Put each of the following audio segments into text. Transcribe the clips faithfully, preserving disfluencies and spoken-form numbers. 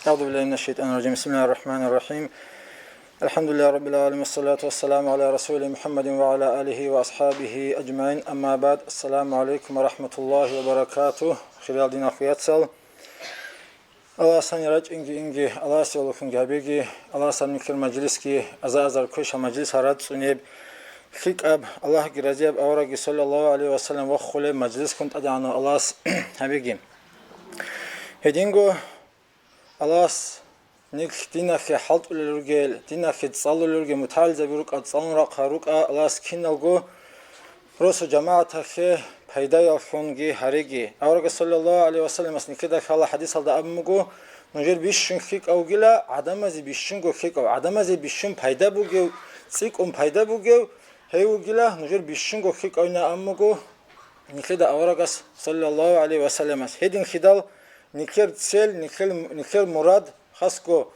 أعوذ بالله من الشيطان الرجيم. بسم الله الرحمن الرحيم. الحمد لله رب العالمين، والصلاة والسلام على رسول محمد وعلى آله وأصحابه أجمعين. أما بعد. السلام عليكم ورحمة الله وبركاته. Хириял динул вацал. Аллагьас гьанир рачӀинги инги, Аллагьасе валухунги гьабиги, Аллагьас гьаб нилъер мажлисги аза-азар квеша мажлис гьарацӀцӀунеб, лъикӀаб, Аллагьги разияб аварагги саллаллагьу гӀалайгьи ва саллам ваххулеб мажлискун тӀадегӀанав Аллагьас гьабиги. Гьединго Аллагьас нилъ диналъе хӀалтӀулел ругел, диналъе цӀалулел ругел мутагӀилзаби рукӀа, цӀалун рахъа рукӀа, Аллагьас киналго росу жамагӀаталъе пайдаялъунги гьареги. Аварагас саллаллагьу гӀалайгьи ва салламас нилъеда лъала хӀадисалда абун буго: «Нужер бищун лъикӀав вугила, гӀадамазе бищунго лъикӀав, гӀадамазе бищун пайда бугев, цӀикӀкӀун пайда бугев, гьев вугила нужер бищунго лъикӀавина», абун буго нилъеда аварагас саллаллагьу гӀалайгьи ва салламас. Гьединлъидал нилъер цель, нилъер, нилъер мурад, хасго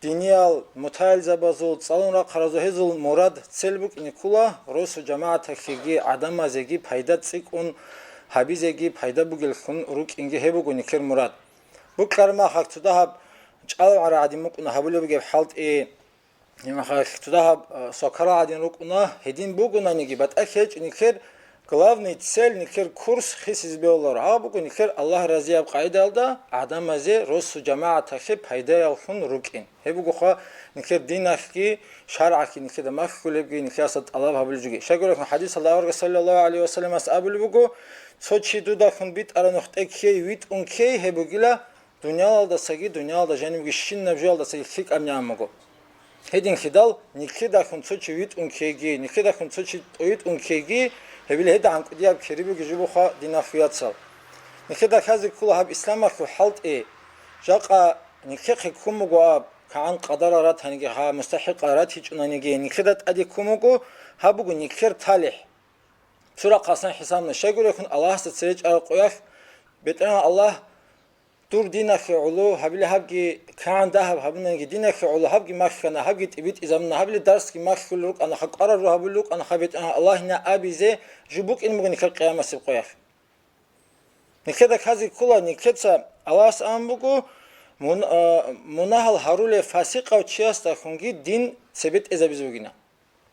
диниял мутагӀилзабазул, цӀалун рахъаразул гьезул мурад, цель букӀине ккола росу жамагӀаталъеги гӀадамазеги пайда цӀикӀкӀун гьабизеги, пайда бугеллъун рукӀинги, гьеб буго нилъер мурад. Букьараб мехалъ цо дагьаб чӀалгӀараб гӀадин букӀуна гьабулеб бугеб хӀалтӀи, гьеб мехалъ цо дагьаб, э, свакарал гӀадин рукӀуна, гьедин бугонаниги, батӀалъи гьечӀо нилъер главный цель, нилъер курс хисизе бегьуларо. Гьаб буго нилъер Аллагь разияб къагӀидаялда гӀадамазе, росу жамагӀаталъе пайдаялъун рукӀин. Гьеб бугоха нилъер диналъги шаргӀалъги нилъеда малъулебги, нилъеца тӀалаб гьабулеб жоги. Щайгурелъул хӀадисалда аварагас саллаллагьу гӀалайгьи ва салламас абулеб буго: «Цо чи дудалъун битӀараб нухде ккей, витӀун ккей, гьеб бугила дуниялалдасаги, дуниялалда жанибги щинаб жоялдасаги лъикӀаб», абун буго. Гьединлъидал нилъедалъун цо чи витӀун ккейги, нилъедалъун цо чи тӀовитӀун ккейги, гьебила гьедигӀан кӀудияб кири бугеб жо бугоха, диналъул вацал. Нилъеда лъазе ккола гьаб исламалъул хӀалтӀи, жакъа нилъехъе ккун буго аб, кигӀан къадарал ратаниги, гьа, мустахӀикъал ратичӀонаниги, нилъеда тӀаде ккун буго, гьаб буго нилъер талихӀ. Цо рахъасан хӀисабна, щайгурелъул Аллагьасда цере чӀарал къоялъ, БетӀергьан Аллагь, дур диналъе гӀоло, гьабила гьабги кигӀан дагьаб гьабунаниги, диналъе гӀоло гьабги малъана, гьабги тӀибитӀизабуна, гьабила дарсги малъулел рукӀана, хъа кӀвараб жо гьабулел рукӀана, хъа, БетӀергьан Аллагь, гьаниб абизе жо букӀин буго нилъер къиямасеб къоялъ. Нилъеда лъазе ккола, нилъеца Аллагьас абун буго, мун-, а, мунагьал гьарулев фасикъав чиясдалъунги дин цебетӀезабизе бугина.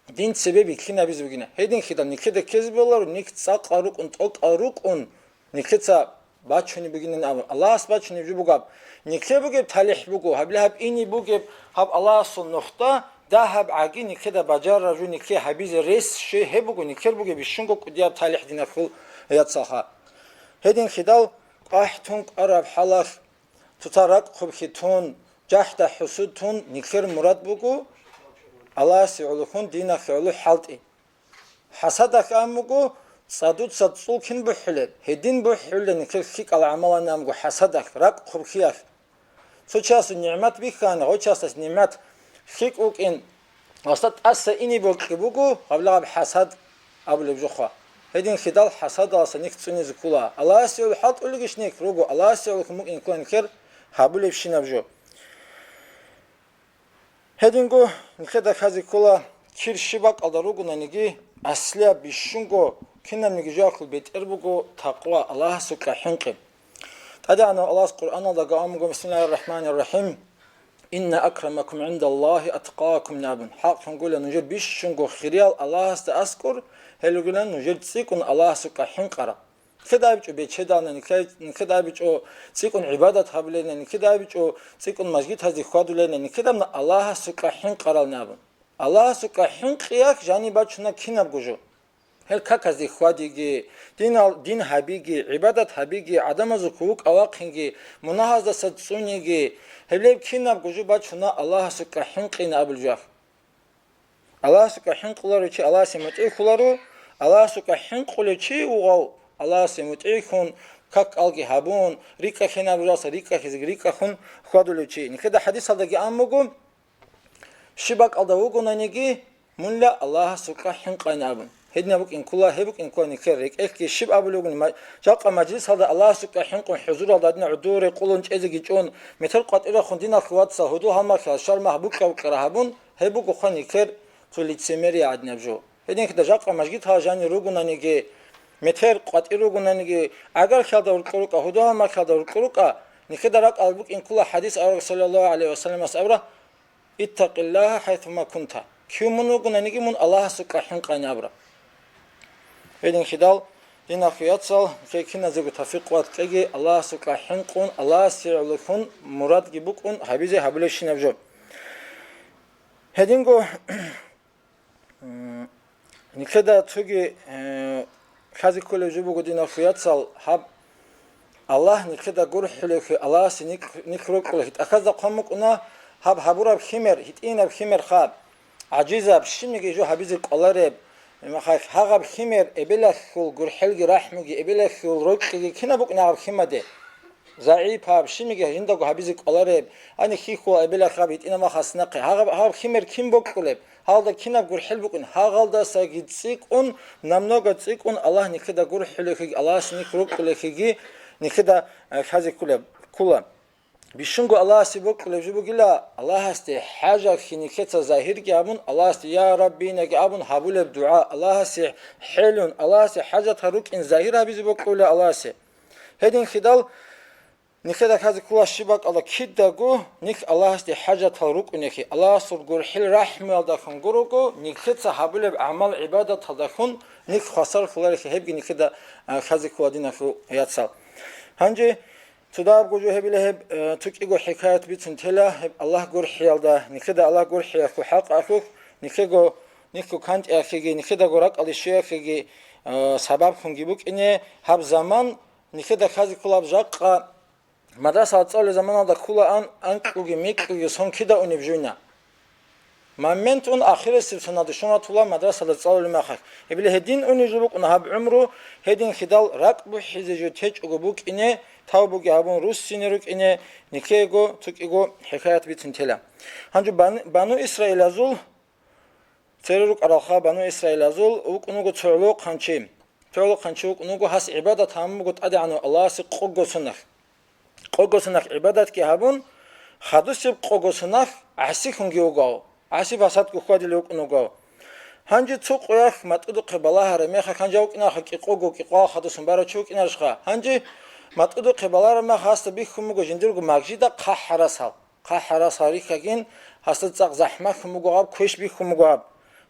Дин цебе бихьинабизе бугина. Гьединлъидал нилъеда ккезе бегьуларо, нилъ цӀакъал рукӀун, тӀокӀал рукӀун, нилъеца бачунеб бугинан абун. Аллагьас бачунеб жо бугеб. Нилъее бугеб талихӀ буго, гьаб-, гьаб ине бугеб, гьаб Аллагьасул нухда, дагьаб гӀаги нилъеда бажарараб жо нилъее гьабизе рес щвей, гьеб буго нилъер бугеб бищунго кӀудияб талихӀ, диналъул яцалха. Гьединлъидал къахӀ тун кӀвараб хӀалалъ, цоцал ракӀ хъублъи тун, жахӀда-хӀусуд тун, нилъер мурад буго Аллагьасе гӀолохъун, диналъе гӀоло хӀалтӀи. ХӀасадалъ абун буго, цӀадуца цӀул кин бухӀулеб, гьедин бухӀулеб нилъер лъикӀал гӀамалалъ абун буго, хӀасадалъ, ракӀ хъублъиялъ. Цо чиясул нигӀмат бихьана, гъо чиясдаса нигӀмат лъикӀ вукӀин, гъасда тӀаса ине бокьи буго, гьаб лагъаб хӀасад абулеб жоха. Гьединлъидал хӀасадалъа нилъ цӀунизе ккола. Аллагьасе гӀоло хӀалтӀулебищ нилъ руго, Аллагьасе гӀолохъун букӀине ккола нилъер гьабулебщинаб жо. Гьединго нилъеда лъазе ккола, кир щиб бакӀалда ругонаниги, аслияб бищунго кинабниги жоялъул бетӀер буго такъва, Аллагьасукьа хӀинкъи. ТӀадегӀанав Аллагьас Къуръаналда абун буго: «Бисмиллагьир рахӀманир рахӀим. Инна акрамакум гӀиндаллагьи аткъакум», абун. ХӀакълъун гурони, нужер бищунго хириял Аллагьасда аскӀор, гьел ругилан нужер цӀикӀкӀун Аллагьасукьа хӀинкъарал. Нилъеда абичӀо бечедална, нилъеда абичӀо цӀикӀкӀун гӀибадат гьабулелна, нилъеда абичӀо цӀикӀкӀун мажгитазде хьвадулелна, нилъеда абуна Аллагьасукьа хӀинкъарални абун. Аллагьасукьа хӀинкъиялъ жаниб бачуна кинабго жо. Гьел каказде хьвадиги, динал-, дин гьабиги, гӀибадат гьабиги, гӀадамазул кулукъ авахъинги, мунагьаздаса цӀуниги, гьеб кинабго жо бачуна Аллагьасукьа хӀинкъине абулеб жоялъ. Аллагьасукьа хӀинкъуларев чи Аллагьасе мутӀигӀлъуларо, Аллагьасукьа хӀинкъулев чи вугев Аллагьасе мутӀигӀлъун, как-кӀалги гьабун, рикӀкӀалъинаб жоялдаса рикӀкӀалъизеги рикӀкӀалъун хьвадулев чи. Нилъеда хӀадисалдаги абун буго, щиб бакӀалда вугонаниги, мунила Аллагьасукьа хӀинкъайин абун. Гьединаб букӀин ккола, гьеб букӀин ккола нилъер рекӀелъги щиб абулеб бугони, ма-, жакъа мажлисалда Аллагьасукьа хӀинкъун хӀузуралда гьадинаб гӀодоре къулун чӀезеги чӀун, метер къватӀирахъун диналъул вацал гьудул-гьалмагълъиялъ шармагь букьа-букьара гьабун, гьеб бугоха нилъер цо лицемерие гӀадинаб жо. Гьединлъидал жакъа мажгиталда жанир ругонаниги, метер къватӀир ругонаниги, гӀагарлъиялда гьоркьор рукӀа, гьудул-гьалмагълъиялда гьоркьор рукӀа, Нилъеда ракӀалде букӀин ккола хадис авараг саллаллагьу гӀалайгьи вассаламас абураб: «Иттакъиллагьа хӀайсума кунта». Кив мун вугониги, мун Аллагьасукьа хӀинкъайин абураб. Гьединлъидал, динахъе яцал, нилъее киназего тавфикъ-къуват кьеги, Аллагьасукьа хӀинкъун, Аллагьасе гӀолохун, мурадги букӀун гьабизе гьабулебщинаб жо. Гьединго, м, нилъеда цоги, э, лъазе кколеб жо буго, динахъе яцал, гьаб Аллагь нилъеда гурхӀулевлъи, Аллагьасе нилъ, нилъ рокьулевлъи. ТӀахьазда хъван букӀуна гьаб гьабураб химер, гьитӀинаб химер хаб, гӀажизаб, щибниги жо гьабизе кӀолареб, гьагъаб химер эбелалъул гурхӀелги рахӀмуги, эбелалъул рокьиги кинаб букӀина гьаб химаде? ЗагӀипаб, щибниги жиндаго гьабизе кӀолареб, гьаниб хьихьула эбелалъ гьаб гьитӀинаб махалъ нахъе. Гьагъаб, гьаб химер кин бокьулеб? Гьалда кинаб гурхӀел букӀин, гьагъалдасаги цӀикӀкӀун, намного цӀикӀкӀун Аллагь нилъеда гурхӀулевлъиги, Аллагьасе нилъ рокьулевлъиги нилъеда, э, лъазе кколеб, ккола. Бищунго Аллагьасе бокьулеб жо бугила, Аллагьасде хӀажалъи нилъеца загьирги абун, Аллагьасде «Я Рабби» инаги абун гьабулеб дугӀа, Аллагьасе хӀелун, Аллагьасе хӀажатал рукӀин загьир гьабизе бокьула Аллагьасе. Гьединлъидал, нилъеда лъазе ккола щиб бакӀалда кидаго нилъ Аллагьасде хӀажатал рукӀунеблъи, Аллагьасул гурхӀел рахӀмуялдалъун гурого, нилъеца гьабулеб гӀамал-гӀибадаталдалъун нилъ хвасарлъулареблъи, гьебги нилъеда, а, лъазе ккола, динахъе яцал. Гьанже цо дагьабго жо гьебила гьеб, э, цо кӀиго хӀикаят бицун тела гьеб Аллагь гурхӀиялда, нилъеда Аллагь гурхӀиялъул хӀакъалъулъ, нилъего, нилъго кантӀиялъеги, нилъедаго ракӀалде щвеялъеги, э, сабаблъунги букӀине гьаб заман. Нилъеда лъазе кколаб жакъа мадрасалда цӀалулеб заманалда кколаан анкьуги микьуги сон кида унеб жойна. Момент ун ахирисеб соналде щун ратула мадрасалда цӀалулеб мехалъ. Гьеб гьедин унеб жо букӀуна гьаб гӀумру, гьединлъидал ракӀ бухӀизе жо течӀого букӀине, тавбуги гьабун руссине рукӀине, нилъего цо кӀиго хӀикаят бицун тела. Гьанже бан-, бану Исраилазул Цере рукӀаралха, бану Исраилазул вукӀун вуго цо гӀолохъанчи. Цо гӀолохъанчи вукӀун вуго, гьас гӀибадат гьабун буго ТӀадегӀанав Аллагьасе къого соналъ. Къого соналъ гӀибадатги гьабун, хадусеб къого соналъ гӀасилъунги вуго гьав. ГӀаси-пасатго хьвадулев вукӀун вуго гьав. Гьанже цо къоялъ матӀудухъе балагьараб мехалъ, гьанже вукӀинаха кӀикъого, кӀикъоялда хадусун барав чи вукӀинарищха? Гьанже матӀудухъе балагьараб мехалъ гьасда бихьун буго жиндирго магжида хъахӀарасал. ХъахӀарасал рихьагин, гьасда цӀакъ захӀмалъун буго гьаб, квеш бихьун буго гьаб.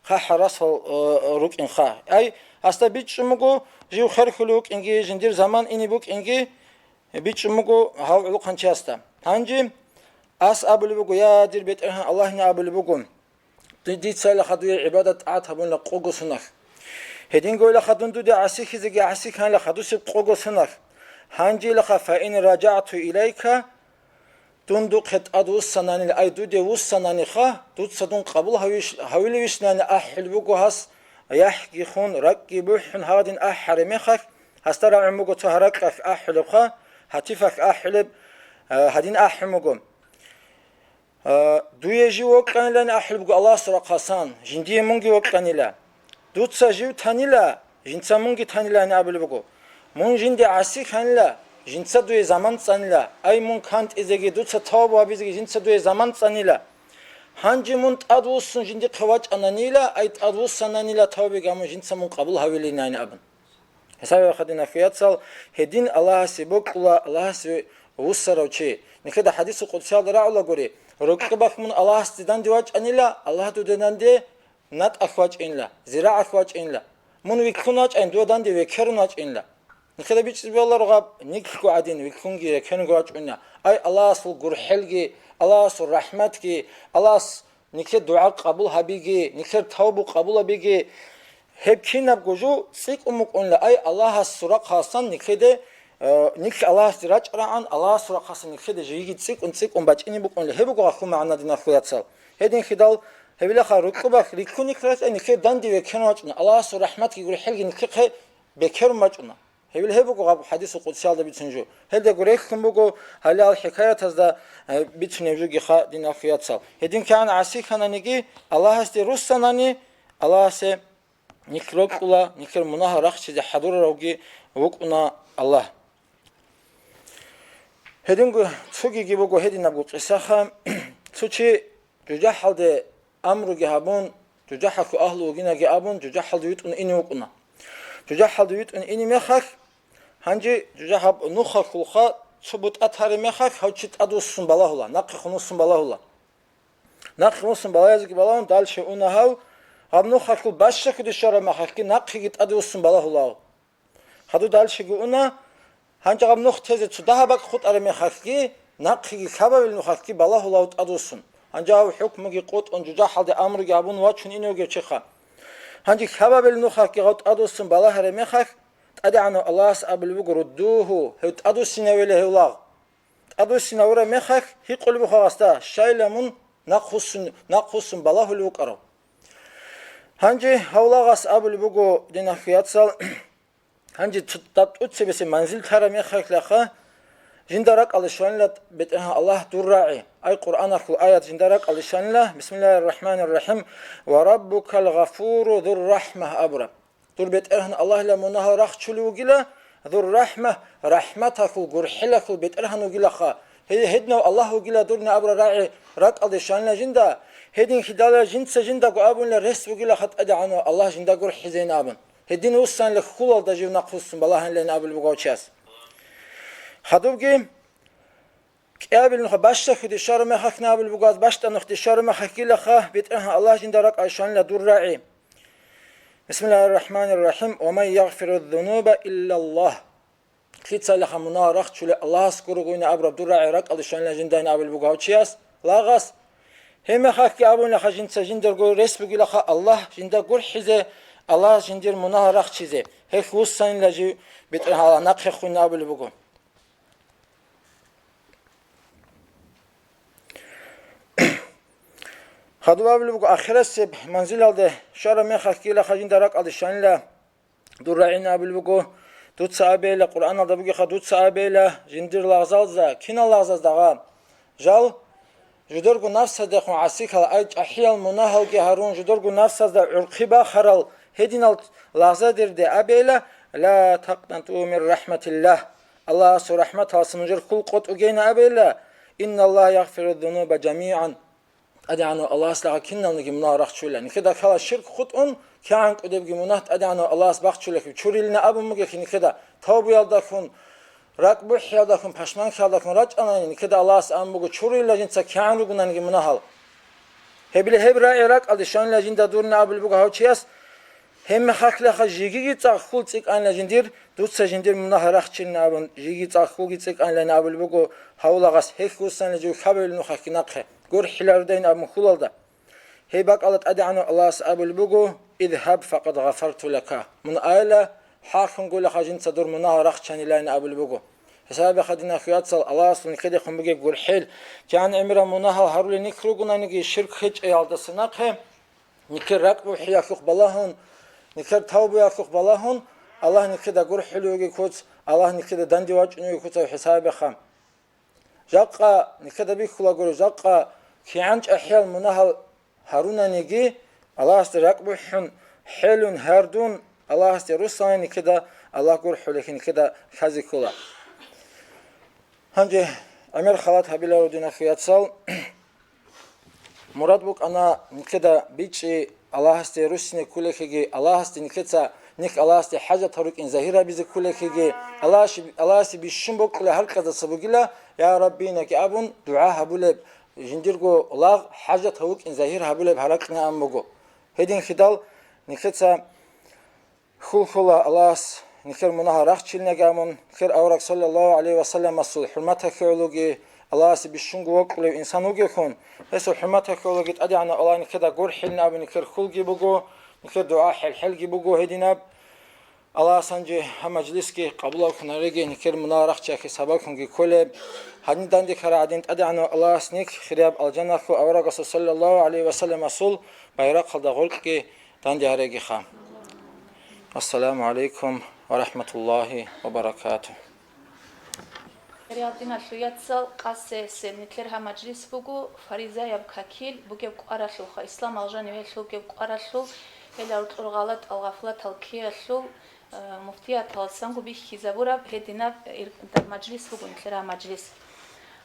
ХъахӀарасал, э, рукӀинха. Ай, гьасда бичӀчӀун буго, жив херхьулев вукӀинги, жиндир заман ине букӀинги, бичӀчӀун буго гьав гӀолохъанчиясда. Гьанже ас абулеб буго: «Я, дир БетӀергьан Аллагьни», абулеб буго. Ди-, дицайилаха дуе гӀибадат-тӀагӀат гьабунила къого соналъ. Гьединго илаха дун дуде гӀасихьизеги гӀасихьанила хадусеб къого соналъ. Гьанже илаха: «Фаин ражагӀту илайка», дун духъе тӀадвуссананила, ай, дуде вуссананиха, дуца дун къабул гьавиш-, гьавилевищинани ахӀулеб буго гьас, яхӀги хун, ракӀги бухӀун гьадин ахӀараб мехалъ, гьасда рагӀун буго цо гьаракьалъ ахӀулебха, гьатифалъ ахӀулеб, а, гьадин ахӀун буго. А, дуе жив вокьанилан ахӀулеб буго Аллагьасул рахъалъан, жиндие мунги вокьанила. Дуца жив танила, жинца мунги танилан абулеб буго. Мун жинде гӀасилъанила, жинца дуе заман цӀанила, ай, мун кантӀизеги, дуца тавбу гьабизеги жинца дуе заман цӀанила. Гьанже мун тӀадвуссун жиндихъе вачӀананила, ай, тӀадвуссананила тавбуги гьабун, жинца мун къабул гьавилинайин абун. Гьесаб гьаб, хадинахъе яцал, гьедин Аллагьасе бокьула, Аллагьасе вуссарав чи. Нилъеда хадисул къудсиялда рагӀулагури: «Рокьи бахъ мун Аллагьасде данде вачӀанила, Аллагь дуда данде натӀалъ вачӀинила, зирагӀалъ вачӀинила. Мун вилълъун вачӀайин, дуда данде векерун вачӀинила». Нилъеда бичӀчӀизе бегьуларо гьаб, нилъго гӀадин вилълъунги векерунги вачӀунила. Ай, Аллагьасул гурхӀелги, Аллагьасул рахӀматги, Аллагьас нилъер дугӀа къабул гьабиги, нилъер тавбу къабул гьабиги. Гьеб кинабго жо цӀикӀкӀун букӀунила, ай, Аллагьасул рахъалъан нилъеде, э, нилъ Аллагьасде рачӀарагӀан, Аллагьасул рахъалъан нилъеде жеги цӀикӀкӀун, цӀикӀкӀун бачӀине букӀунила. Гьеб буго гьалъул магӀна, динахъе яцал. Гьединлъидал, гьебилаха рокьи бахъ рилълъун нилъ рачӀа, нилъер данде векерун вачӀуна, Аллагьасул рахӀматги гурхӀелги нилъехъе бекерун бачӀуна. Гьебил гьеб буго гьаб хадисул къудсиялда бицун жо. Гьелдаго релълъун буго гьалал хӀикаятазда, э, бицунеб жогиха, динахъе яцал. Гьединлъидал гӀасилъананиги, Аллагьасде руссанани, Аллагьасе нилъ рокьула, нилъер мунагьал рахчизе хӀадураравги вукӀуна Аллагь. Гьединго цогиги буго гьединабго къисаха. Цо чи жужахӀалде амруги гьабун, жужахӀалъул агьлу вугинаги абун, жужахӀалде витӀун ине вукӀуна. ЖужахӀалде витӀун ине мехалъ, гьанже жужахӀ гьаб нухалъулха, цо бутӀа тараб мехалъ гьав чи тӀадвуссун балагьула, нахъехун вуссун балагьула. Нахъе вуссун балагьизеги балагьун, дальше уна гьав, гьаб нухалъул бащакьуде щвараб мехалъги нахъеги тӀадвуссун балагьула гьав. Хадуб дальшего уна, гьанже гьаб нух тезе цо дагьаб бакӀ хутӀараб мехалъги, нахъеги лъабабил нухалъги балагьула гьав тӀадвуссун. Гьанже гьав хӀукмуги къотӀун, жужахӀалде амруги гьабун вачун ине вугев чиха. Гьанже лъабабил нухалъги гьав тӀадвуссун балагьараб мехалъ, ТӀадегӀанав Аллагьас абулеб буго: «Руддугьу», гьев тӀадвуссинавила гьев лагъ. ТӀадвуссинавураб мехалъ гьикъулеб буго гьасда: «Щайила мун нахъвуссун, нахъвуссун балагьулев вукӀарав?» Гьанже гьав лагъас абулеб буго, динахъе яцал, гьанже цо даб тӀоцебесеб манзил тараб мехалъ лаха, жинда ракӀалде щванила БетӀергьан Аллагь дур рагӀи. Ай Къуръаналъул аят жинда ракӀалде щванила: «Бисмиллагьир рахӀманир рахӀим, ва раббукал гъафуру зур рахӀма», абураб. Дур БетӀергьан Аллагьила мунагьал рахчулев вугила, зур рахӀма, рахӀматалъул, гурхӀелалъул БетӀергьан вугилаха. Гье-, гьединав Аллагь вугила дурни абураб рагӀи ракӀалде щванила жинда, гьедин хьидала жинца жиндаго абунила рес бугилаха ТӀадегӀанав Аллагь жинда гурхӀизейин абун. Гьедин вуссанила хьулалда жив нахъвуссун балагьанилан абулеб буго гьав чияс. Хадубги, кӀиабил нуха бащдахьуде щвараб мехалъ абулеб буго, аз бащдаб нух дещвараб мехалъ гилаха, БетӀергьан Аллагь жинда ракӀалде щванила дур рагӀи. Бисмиллагьир рахӀманир рахӀим. «Ва ман ягъфиру ззунуба иллаллагь». Лъицалаха мунагьал рахчулев Аллагьас гурогойин абураб дур рагӀи ракӀалде щванила жиндайин абулеб буго гьав чияс, лагъас. Гьеб мехалъги абунилаха жинца жиндаго рес бугилаха Аллагь жинда гурхӀизе, Аллагьас жиндир мунагьал рахчизе. Гьелъ вуссанила жив БетӀергьан Аллагь нахъехун абулеб буго. Хадуб абулеб буго, ахирасеб манзилалде щвараб мехалъ ккелаха жинда ракӀалде щванила дур рагӀи абулеб буго, дуца абейила, Къуръаналда бугеха, дуца абейила, жиндир лагъзалза, кинал лагъзазда гъа? Жал, жударго нафсаздехун гӀасилъал, ай чӀахӀиял мунагьалги гьарун, жударго нафсазда гӀурхъи бахарал гьединал лагъзадерде абейила: «Ла такънатӀу мин рахӀматиллагь», Аллагьасул рахӀматалъа нужер хьул къотӀугейин абейила: «Инналлагьа ягъфиру ззунуба жамигӀан». ТӀадегӀанав Аллагьас лагъа киналниги мунагь рахчула. Никеда ккала ширк хутӀун, кигӀан кӀудебги мунагь ТӀадегӀанав Аллагьас бахчулехъе, чурилина абун бугелъи никеда тавбуялдалъун, ракӀбухӀиялдалъун, пашманхиялдалъун рачӀанани, никеда Аллагьас абун буго, чурилла жинца кигӀан ругонанги мунагьал. Гьебли гьеб рагӀи ракӀалде щванила жинда дурни абулеб буго гьав чияс, гьеб мехалъ жигиги цӀакъ хьул цӀикӀкӀанила жиндир, дуца жиндир мунагь рахчилин абун, жиги цӀакъ хьулги цӀикӀкӀанилан абулеб буго гьав лагъас, гьелъ вуссанила жив лъабабил нухалъги нахъе, гурхӀиларудай абун хьулалда. Гьеб бакӀалда ТӀадегӀанав Аллагьас абулеб буго: «Идгьаб, факъад гъафарту лака». Мун айла, хӀалхьунгулаха жинца дур мунагьал рахчанилан абулеб буго. Гьесабиха, динахъе яцал, Аллагьасул никедехун бугеб гурхӀел, кигӀан гӀемерал мунагьал гьарулел нилъ ругонаниги, ширк гьечӀеялдаса нахъе, никер ракӀбухӀиялъухъ балагьун, никер тавбуялъухъ балагьун, Аллагь никеда гурхӀулев вугеб куц, Аллагь никеда данде вачӀунев вугеб куц гьав хӀисабиха. Жакъа, никеда бихьулагури, жакъа кигӀан чӀахӀиял мунагьал гьарунаниги, Аллагьасде ракӀбухӀун, хӀелун, гьардун, Аллагьасде руссани никеда Аллагь гурхӀулехъе никеда лъазе ккола. Гьанже гӀемер халат гьабиларо, динахъе яцал. Мурад букӀана никеда бичӀчӀи Аллагьасде руссине кколехеги, Аллагьасде никеца, нилъ Аллагьасде хӀажатал рукӀин загьир гьабизе кколехеги, Аллагьасе, Аллагьасе бищун бокьулеб гьаркьаздаса бугила, я Рабби, наги абун дугӀа гьабулеб, жиндирго лагъ хӀажатал вукӀин загьир гьабулеб гьаракьинаан буго. Гьединлъидал никеца хьул хьула Аллагьас никер мунагьал рахчилинаги абун, никер авараг саллаллагьу гӀалайгьи вассаламасул хӀурматалъе гӀологи, Аллагьасе бищунго вокьулев инсан вугевхъун, гьесул хӀурматалъе гӀологи ТӀадегӀанав Аллагь никеда гурхӀилин абун никер хьулги буго, никер дугӀа хӀел-хӀелги буго гьединаб. Аллагьас гьанже гьаб мажлисги къабул гьабухъанареги, никер мунагьал рахчиялъе сабаблъунги кколеб. Гьадин данде ккарал гӀадин ТӀадегӀанав Аллагьас нилъ хирияб алжаналъув аварагасул саллаллагьу гӀалайгьи вассаламасул байрахъалда гъоркьги данде гьарегиха. Ассаламу гӀалайкум ва рахӀматуллагьи ва баракатугь. Хириял диналъул яцал, къасесеб нилъер гьаб мажлис буго фаризаяб какил бугеб кӀваралъулха, ислам алжанив гьелъул бугеб кӀваралъул, гьелал кьургъалатал гъафлатал ккеялъул, э, муфтияталдасанго бихьизабураб гьединаб ир-, мажлис буго нилъер гьаб мажлис.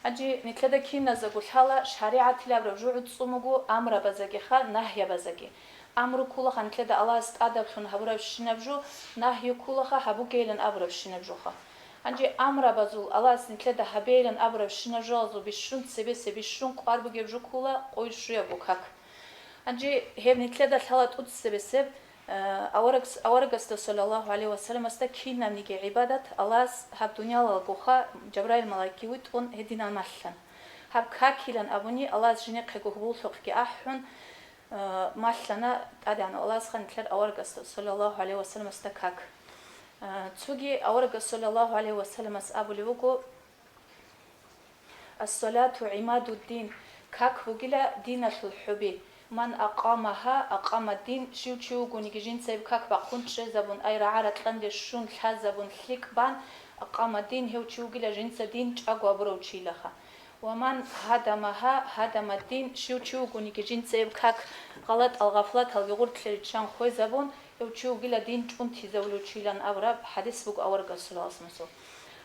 Гьанже нилъеда киназего лъала шаригӀатил абураб жугӀу цӀун буго амрабазагиха, нагьябазаги. Амру кколаха нилъеда Аллагьас тӀадаблъун гьабурабщинаб жо, нагью кколаха гьабугейилан абурабщинаб жоха. Гьанже амрабазул Аллагьас нилъеда гьабейилан абурабщинаб жоялъул бищун цебесеб бищун кӀвар бугеб жо ккола къойил щуябго как. Гьанже гьеб нилъеда лъала тӀуцебесеб, э, аварагас-, аварагасда, саллаллагьу гӀалайгьи ва салламасда, кинабниги гӀибадат Аллагьас гьаб дуниялалгоха Жабраил малаикги витӀун гьединан малъан. Гьаб какилан абуни, Аллагьас жинехъего гьоболлъухъги ахӀун, э, малъана ТӀадегӀанав Аллагьасха нилъер аварагасда, саллаллагьу гӀалайгьи ва салламасда, как. Э, цоги аварагас, саллаллагьу гӀалайгьи ва салламас, абулеб буго: «Ас-салату гӀимадуддин», как бугила диналъул хӀуби. «Ман акъамагьа, акъамаддин», щив чи вугониги жинцаяб как бахъун чӀезабун, ай рагӀа-ракьанде щун лъазабун лъикӀ бан, акъамаддин, гьев чи вугила жинца дин чӀаго абурав чилаха. «Ва ман гьадамагьа, гьадамаддин», щив чи вугониги жинцаяб как гъалатӀал-гъафлаталги гъоркье риччан хвезабун, гьев чи вугила дин чӀунтизавулев чилан абураб хӀадис буго аварагасул, саллаллагьу гӀалайгьи ва салламасул.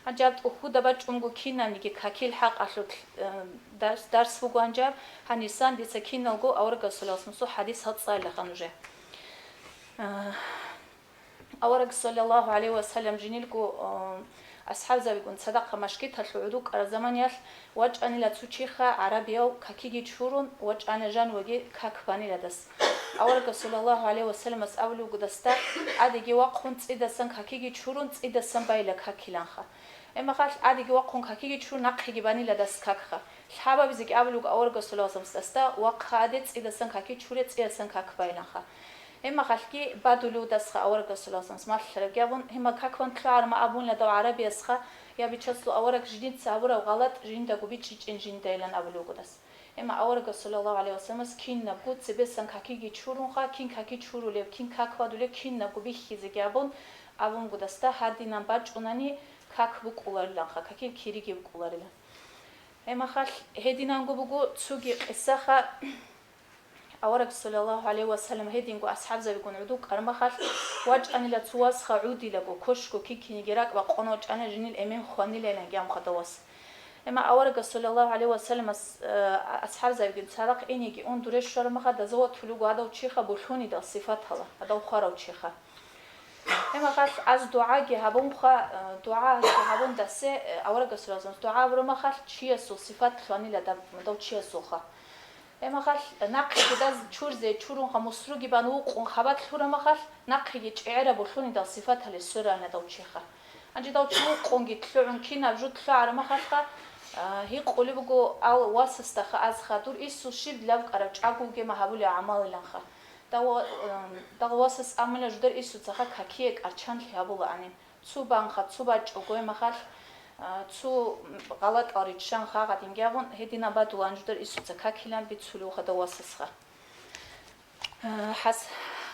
Гьанже гьаб тӀухьуда бачӀунго кинабниги какил хӀакъалъулъ, э, дарс, дарс буго гьанже гьаб. Гьанисан дица киналго аварагасул, саллаллагьу гӀалайгьи ва салламасул, хӀадис гьацӀцӀайилаха нужее. Э, Авараг, саллаллагьу гӀалайгьи ва саллам, жинилго, э, асхӀабзабигун цадахъ машгиталъув гӀодов вукӀараб заманиялъ вачӀанила цо чиха гӀарабияв какиги чурун, вачӀана жанивеги как баниладас. Аварагас, саллаллагьу гӀалайгьи ва салламас, абулеб буго дасда: «ТӀадеги вахъун цӀидасан какиги чурун, цӀидасан байила какиланха». Гьебмехалъ тӀадеги вахъун какиги чурун нахъеги банила дас какха. Лъабабизеги абулеб буго аварагас, саллаллагьу гӀалайгьи ва салламас, дасда: «Вахъа гьаде, цӀидасан каки чуре, цӀидасан как байиланха». Гьебмехалъги бадулев дасха аварагас, саллаллагьу гӀалайгьи ва салламас, малъарабги абун, гьебмехалъ как бан лъугӀарма абунила дов гӀарабиясха, я Бичасул авараг, жидеца гьабураб гъалатӀ жиндаго бичӀчӀичӀин жинда илан абулеб буго дас. Гьебмехалъ аварагас, саллаллагьу гӀалайгьи ва салламас, кинабго цебесан какиги чурунха, кин каки чурулеб, кин как бадулеб, кинабго бихьизеги абун, абун буго дасда, гьадинан бачӀунани как букӀулариланха, какил кириги букӀуларилан. Гьебмехалъ гьединанго буго цоги къисаха. Авараг, саллаллагьу гӀалайгьи ва саллам, гьединго асхӀабзабигун гӀодов вукӀараб мехалъ, вачӀанила цо васха гӀодилаго, кошго кин-кинеги ракӀ бакъун вачӀана, жинил эмен хванилайилан гьанхъа дов вас. Гьебмехалъ аварагас, саллаллагьу гӀалайгьи ва салламас, э, асхӀабзабигун цадахъ инеги ун дуре щвараб мехалъ, даза ватулев вуго гьадав чиха болъонидал сипатала, гьадав хварав чиха. Гьебмехалъ аз дугӀаги гьабунха, э, дугӀаги гьабун дасе, э, аварагас, саллаллагьу гӀалайгьи ва салламас, дугӀа гьабураб мехалъ чиясул сипат лъугьанила даб-, дав чиясулха. Гьебмехалъ нахъеги даз чурзе чурунха, мусруги бан вукъун хабалъ лъураб мехалъ, нахъеги чӀегӀераб болъонидал сипаталде сверана дав чиха. Гьанже дав чи вукъунги лъугӀун кинаб жо лъугӀараб мехалъха, а, гьикъулеб буго ал васасдаха азха: «Дур инсул щиб лъабкӀараб чӀаго вугема гьабулеб гӀамалиланха». Дав, ам, дагъ васас амула жудар инсуцаха какие кӀарчанлъи гьабулаанин. Цо банха, цо бачӀого гьебмехалъ, а, цо гъалатӀал риччан хагъадинги абун, гьединаб бадулаан жудар инсуца какилан бицулев хадав васасха. А, хӀас-,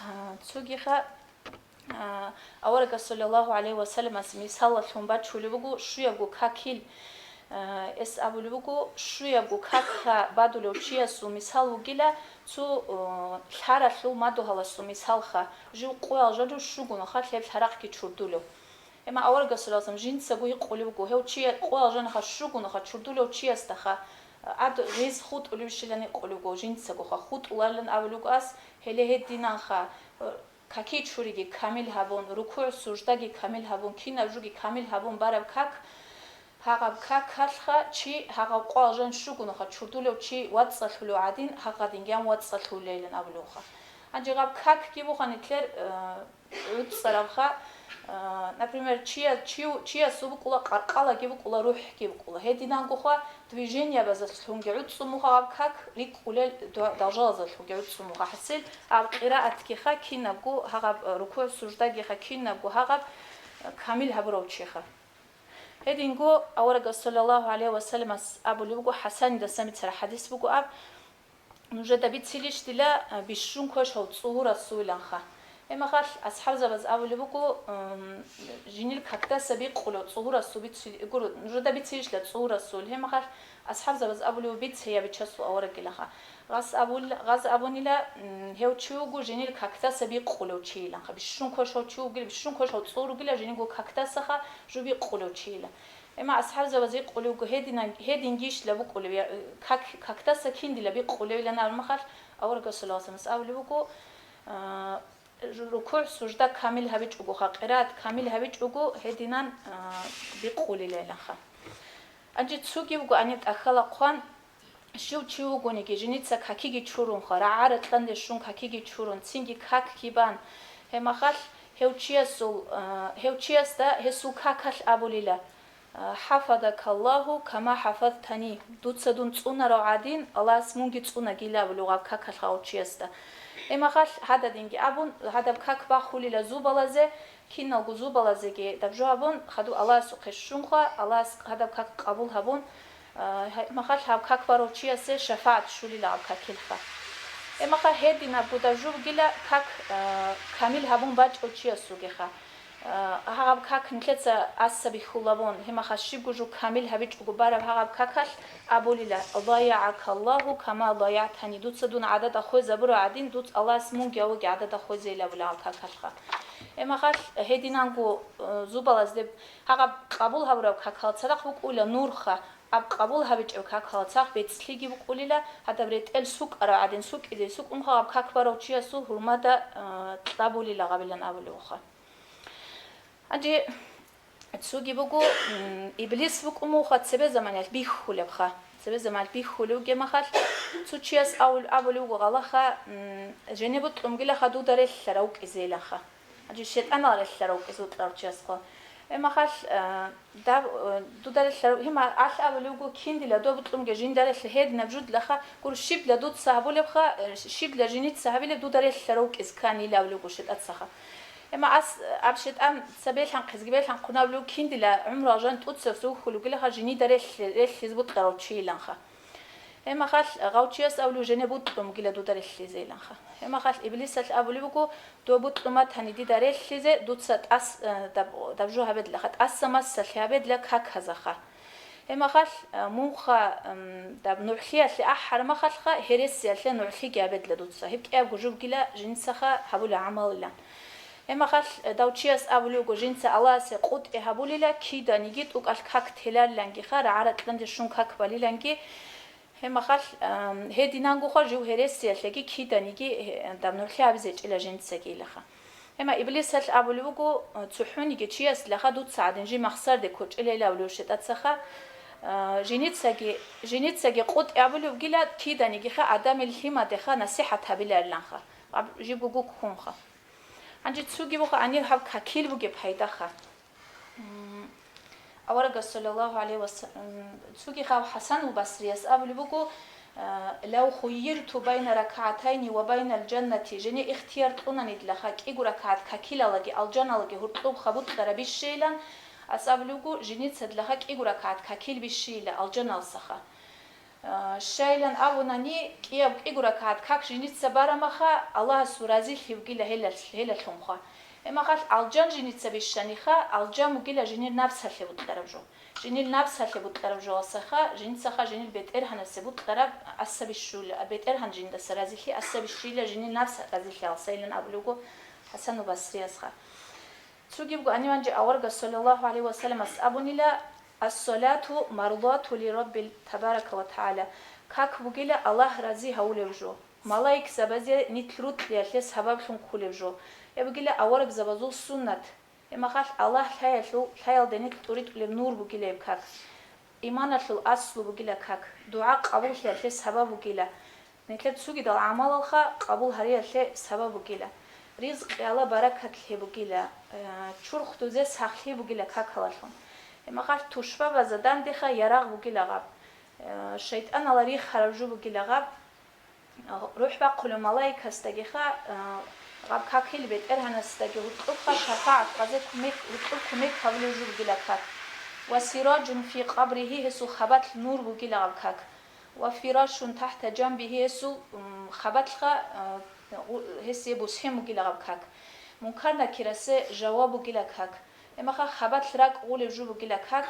а, цогиха, а, аварагас, саллаллагьу гӀалайгьи ва салламас, мисалалъун бачулеб буго, щуябго какил, а, эс абулеб буго, щуябго какха бадулев чиясул мисал вугила, цо, о, лъаралъул мадугьаласул мисалха, жив къоял жанив щугунаха лъеб лъарахъги чурдулев. Гьебмехалъ аварагас, саллаллагьу гӀалайгьи ва саллам, жинцаго гьикъулеб буго, гьев чи къоял жаниха щугунаха чурдулев чиясдаха, ад гъиз хутӀулебщилан гьикъулеб буго жинцагоха, хутӀуларилан абулеб буго ас, гьеле гьединанха, каки чуриги камил гьабун, рукугӀ-суждаги камил гьабун, кинаб жоги камил гьабун бараб как, гьагъаб какалъха чи гьагъаб къоял жан щугунаха чурдулев чи вацӀцӀалъулев гӀадин, гьагъадинги гьан вацӀцӀалъулейилан абулевха. Гьанже гьаб какги буха нилъер, э, гӀуцӀцӀарабха, а, например, чия-, чи-, чиясул букӀула къаркъалаги букӀула, рухӀги букӀула. Гьединангоха движениябазалъунги гӀуцӀцӀун муха гьаб как, рикӀкӀулел ду-, должалазалъунги гӀуцӀцӀун муха. ХӀасил, гьаб къираатгиха кинабго гьагъаб, а, рукугӀ-суждагиха кинабго гьагъаб, а, камил гьабурав чиха. Гьединго аварагас, саллаллагьу гӀалайгьи ва салламас, абулеб буго, ХӀасанидасан бицараб хӀадис буго аб, Нужеда бицилищ дила, а, бищун квешав цӀугьурасуланха. Гьебмехалъ асхӀабзабаз абулеб буго, м, жинил какдаса бикъулев цӀугьурасул бици-, гуро, нужеда бицилищила цӀугьурасул. Гьебмехалъ асхӀабзабаз абулев бице я Бичасул аварагиланха. Гъас абул-, гъаз абунила, м, гьев чи вуго жинил какдаса бикъулев чийиланха. Бищун квешав чи вугила, бищун квешав цӀугьур ругила жинилго какдасаха жо бикъулев чийила. Гьебмехалъ асхӀабзабаз гьикъулеб буго, гьединан-, гьедин гищ лабукъулеб, я, как-, какдаса киндила бикъулебилан абун мехалъ, аварагас, саллаллагьу гӀалайгьи ва салламас, абулеб буго, а, рукугӀ-сужда камил гьабичӀогоха, къираат камил гьабичӀого гьединан, а, бикъулилайлаха. Гьанже цогивго гьаниб тӀахьала хъван, щив чи вугониги, жиница какиги чурунха, рагӀа-ракьанде щун какиги чурун, цинги как кибан, гьеб махалъ гьев чиясул, а, гьев чиясда гьесул какалъ абулила: «ХӀафазакаллагьу кама хӀафазтани», дуца дун цӀунарав гӀадин, Аллагьас мунги цӀунагила абулев гьав какалъ гьав чиясда. Гьеб махалъ гьададинги абун, гьадаб как бахулила зубалазе, киналго зубалазеги даб жо гьабун, хадуб Аллагьасухъе щунха, Аллагьас гьадаб как къабул гьабун, а, гьеб махалъ гьаб как барав чиясе шафагӀат щулила гьаб какилха. Гьеб махалъ гьединабго даб жо бугила как, а, камил гьабун бачӀав чиясулгеха. А, гьаб как нилъеца аса бихьулабун, гьеб махалъ щибго жо камил гьабичӀого бараб гьаб какалъ абулила: «ДаягӀакаллагьу кама даягӀтани», дуца дун гӀадада хвезабурав гӀадин, дуц Аллагьас мунги гьавуги гӀадада хвезейилабула гьаб какалъха. Гьеб махалъ гьединанго, э, зубалаз деб гьаб къабул гьабураб какал цадахъ букӀула нурха, гьаб къабул гьабичӀеб какал цадахъ бецӀлъиги букӀулила, гьадаб ретӀел сукӀарав гӀадин сукӀизе сукӀунха гьаб как барав чиясул гьурмада, э, кьабулила гьабилан абулевха. Гьанже цоги буго, м, Иблис вукӀун вуха цебе заманалъ бихьулебха. Цебе заманалъ бихьулев гемахалъ, цо чияс авул-, абулев вуго гъалаха, м, жене бутӀлъун бугилаха дуда релълъарав вукӀизейиланха. Гьанже шайтӀанал релълъарав вукӀизе вукьарав чиясха. Гьеб махалъ, а, даб-, а, дуда релълъарав, гьима алъ абулев вуго киндила доб бутӀлъунги жинда релълъи гьединаб жудлаха, гур щибла дуца гьабулебха, э, щибла жиница гьабилеб дуда релълъарав вукӀизе кканила абулев вуго шайтӀацаха. Гьеб ма ас-, аб шайтӀан цебе лъанхъизги белъанхъун абулев вуго киндила гӀумру алжан тӀуцевсев вухьулев вугилаха жинида релълъи-, релълъизе букьарав чийиланха. Гьеб махалъ гъав чияс абулев жене бутӀлъун бугила дуда релълъизейиланха. Гьеб махалъ Иблисалъ абулеб буго, доб бутӀлъун батани дида релълъизе, дуца тӀас-, э, даб-, даб жо гьабедлаха, тӀаса масалъи гьабедла каказаха. Гьеб махалъ, э, мунха, м, даб нугӀлъиялъе ахӀараб махалъха, гьересиялъе нугӀлъиги гьабедла дуца, гьеб кӀиябго жубгила жинцаха гьабулеб гӀамалилан. Гьеб махалъ, э, дав чияс абулев вуго жинца Аллагьасе къутӀи гьабулила, киданиги тӀукӀалъ как теларилангиха, рагӀа-ракьанде щун как балиланги. Гьеб махалъ, ам, гьединангоха жив гьересиялъеги киданиги, э, даб нугӀлъи гьабизе гьечӀила жинцагилаха. Гьеб ма Иблисалъ абулев вуго, э, цохӀониги чиясилаха дуца гӀадин жив махсарде кочӀилейилан абулев шайтӀацаха, э, жиницаги, жиницаги къутӀи абулев вугила киданигиха адамил лъимадеха насихӀат гьабилариланха, аб-, жибго гуккунха. Гьанже цуги буго гьанир гьаб какил бугеб пайдаха. М, аварагас, саллаллагьу гӀалайгьи ва саллам, цуги гьав ХӀасанул Басрияс абулеб буго, а, «Лав хуййирту байна ракагӀатайни ва байнал жаннати», жене ихтияр кьунанидлаха кӀиго ракагӀат какилалаги алжаналаги гьуркьуб хабукьараб бищейилан, ас абулеб буго, жиницадлагъа кӀиго ракагӀат какил бищейила алжаналсаха. А, щайилан абунани, кӀияб кӀиго ракагӀат как жиница барамаха, Аллагьасул разилъи вугила гьелал-, гьелалъунха. Гьеб махалъ алжан жиница бищаниха, алжан бугила жинир напсалъе бутӀараб жо. Жинир напсалъе бутӀараб жоялсаха, жинцаха жинир бетӀергьанасе бутӀараб аса бищула, а бетӀергьан жиндаса разилъи аса бищила жинир напс разилъиялсайилан абулеб буго ХӀасану Басриясха. Цугибго гьаниванчи аварагас, саллаллагьу гӀалайгьи ва салламас, абунила: «Ас-салату мардату ли Раббил табарака ва тагӀала». Как бугила Аллагь рази гьавулев жо, малаикзабазе нилъ рукьиялъе сабаблъун кколев жо. Гьеб бугила аварагзабазул суннат. Гьеб махалъ Аллагь лъаялъул, лъаялде нилъ тӀуритӀулеб нур бугила гьеб как. Иманалъул аслу бугила как. ДугӀа къабуллъиялъе сабаб бугила. Нилъер цогидал гӀамалалха къабул гьариялъе сабаб бугила. Ризкъиялда баракат лъе бугила, э, чурхдузе сахлъи бугила какалалъун. Гьеб махалъ тушбабазда дандеха ярагъ бугила гъаб. Э, шайтӀанала рихараб жо бугила гъаб. РухӀ бахъулев малаикасдагиха, э, гъаб какил БетӀергьанасдаги гьуркьубха шафагӀат гьазе кумек, гьуркьуб кумек гьабулев жо бугила как. Ва сираджун фи къабригьи, гьесул хабалъ нур бугила гъаб как. Ва фирашун тахта жанбигьи, гьесул, м, хабалъха, э, гъу-, гьесие бусхӀин бугила гъаб как. Мункар-накирасе жаваб бугила как. Гьеб махалъ хабалъ ракӀ гъулев жо бугила как.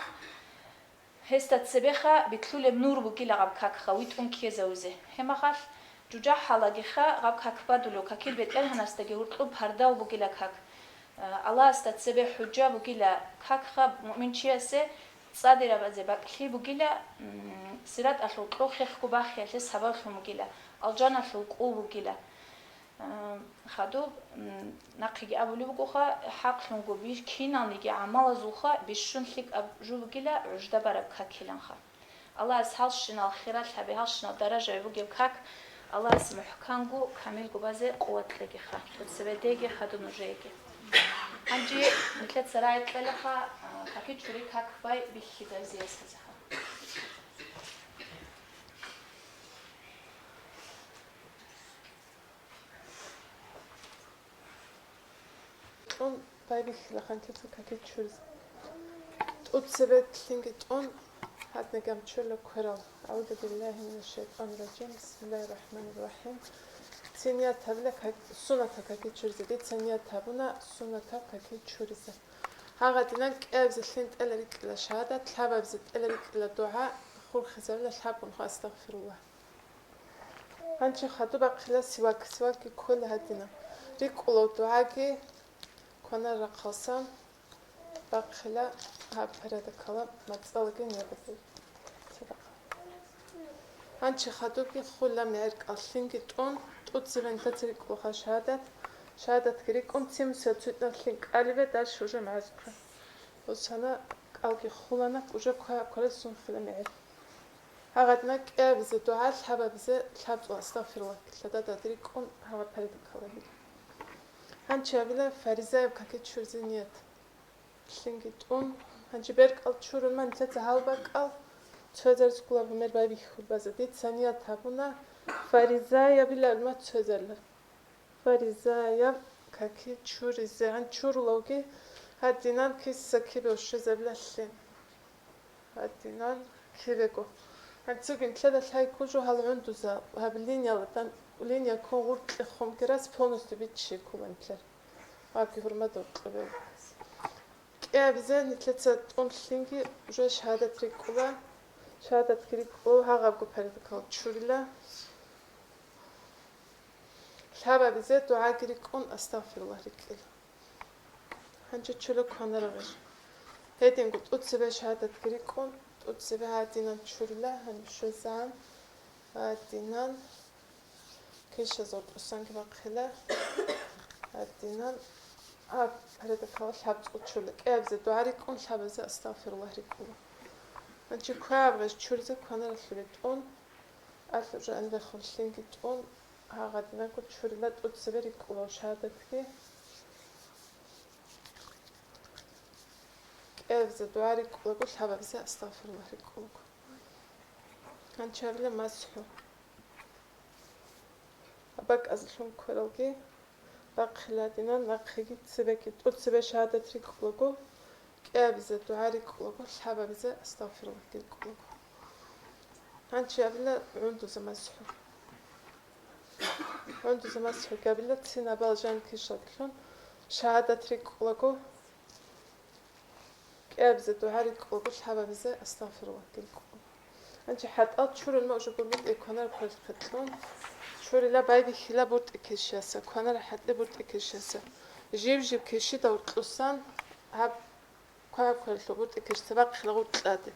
Гьесда цебеха битлъулеб нур бугила гъаб какха витӀун ккезавизе. Гьеб махалъ жужахӀалагиха гъаб как бадулев, какил БетӀергьанасдаги гьуркьуб пардав бугила как. Аллагьасда цебе хӀужа бугила какха муъминчиясе, цӀадирабазе бакӀлъи бугила, м, сираталъул кьол хехго бахиялъе сабаблъун бугила, алжаналъул кӀул бугила. Хадуб, м, нахъеги абулеб бугоха, хӀакълъунго бищ-, киналниги гӀамалазулха бищун лъикӀаб жо бугила гӀужда бараб какиланха. Аллагьас гьалщинал хиралъаби, гьалщинал даражаби бугеб как Аллагьас мухӀканго, камилго базе къуват кьегиха, цебедеги хадуб нужееги. Гьанже нилъеца рагӀи кьелаха, а, каки чури как бай бихьидайзе ясазеха. ТӀун байбихьила ханкица каки чуризе. ТӀуцебе лъинги тӀун, гьадинаб гьам чурила кверал. АгӀузу биллагьи минаш шайтӀанир ражим. Бисмиллагьир рахӀманир рахӀим. Цин ният гьабила как-, сунатаб каки чуризе. Дица ният гьабуна сунатаб каки чуризе. Гьагъадинан кӀиабизе лъин тӀела рикӀкӀила шагьадат, лъабабизе тӀела рикӀкӀила дугӀа, хурхизабила лъабгун хва астагъфируллагь. Гьанже хадуб бахъила сивак, сивакги ккола гьадина. РикӀкӀула дугӀаги кванар рахъалсан бахъила гьаб передакала мацӀалаги нигъуби. Гьанже хадубги хула мегӀер кӀалъинги тӀун, тӀуцебе нилъеца рикӀкӀулаха шагьадат. Шагьадатги рикӀкӀун, цин мусида цуьтӀнав лъин кӀалибе дальше уже мегӀерзухъа. Гьусана кӀалги хулана, уже ква-, кварасун хила мегӀер. Гьагъадинан кӀиабизе дугӀа, лъабабизе лъабцӀул астагъфируллагь, лъададад рикӀкӀун гьава передакала гьабила. Гьанже гьабила фаризаяб каки чуризе ният. Лъинги тӀун, гьанже беркӀал чурун ман нилъеца гьал бакӀал, цоязараз ккола гьумер байбихьул база. Дица ният гьабуна фаризаябила гӀолма цоязарила. Фаризаяб каки чуризе, гьан чурулавги гьадинан киса кибе ушезабилалъе. Гьадинан кибего. Гьанцуги нилъеда лъай кужу гьал гӀундуза, гьаб линияла тан, линия ккун гъуркье хумги рас полностью биччи ккула нилъер. Гьабги гьурмадул кьубе. КӀиабизе нилъеца тӀун лъинги уже шагьадат рикӀкӀула. Шагьадатги рикӀкӀула, гьагъабго передакал чурила. Лъабабизе дугӀаги рикӀкӀун, астагъфируллагь рикӀкӀила. Гьанже чула кванарагъир. Гьединго тӀуцебе шагьадатги рикӀкӀун, тӀуцебе гьадинан чурила, гьанже щвезан, гьадинан, кишазул тӀусанги бахъила, гьадинан, гьаб передакала лъабцӀул чурила. КӀиабизе дугӀа рикӀкӀун, лъабабизе астагъфируллагь рикӀкӀула. Гьанже квабгъеж чуризе кванаралъуре тӀун, Алъ уже анрехун лъинги тӀун, гьагъадинанго чурила тӀуцебе рикӀкӀула шагьадатги. КӀиабизе дугӀа рикӀкӀулаго, лъабабизе астагъфируллагь рикӀкӀулаго. Гьанчабила масхӀу. Абакъазлъун квералги. Бахъиладинан нахъеги цебеги тӀуцебе шагьадат рикӀкӀулаго, кӀиабизе дугӀа рикӀкӀулаго, лъабабизе астагъфируллагь рикӀкӀулаго. Гьанчи абила гӀундуза масхӀу. ГӀундуза масхӀу габила цинабал жан кишалдалъун шагьадат рикӀкӀулаго, кӀиабизе дугӀа рикӀкӀулаго, лъабабизе астагъфируллагь рикӀкӀулаго. Гьанчи хӀатӀал чурун ма уже гурмутӀи кванар квалхъетлъун. Чурила байбихьила буртӀи кешияса, кванар хӀатӀи буртӀи кешияса. Жив-жив кешидал кьусан гьаб кваб квалъу буртӀи кешица бахъила гъуркьаде.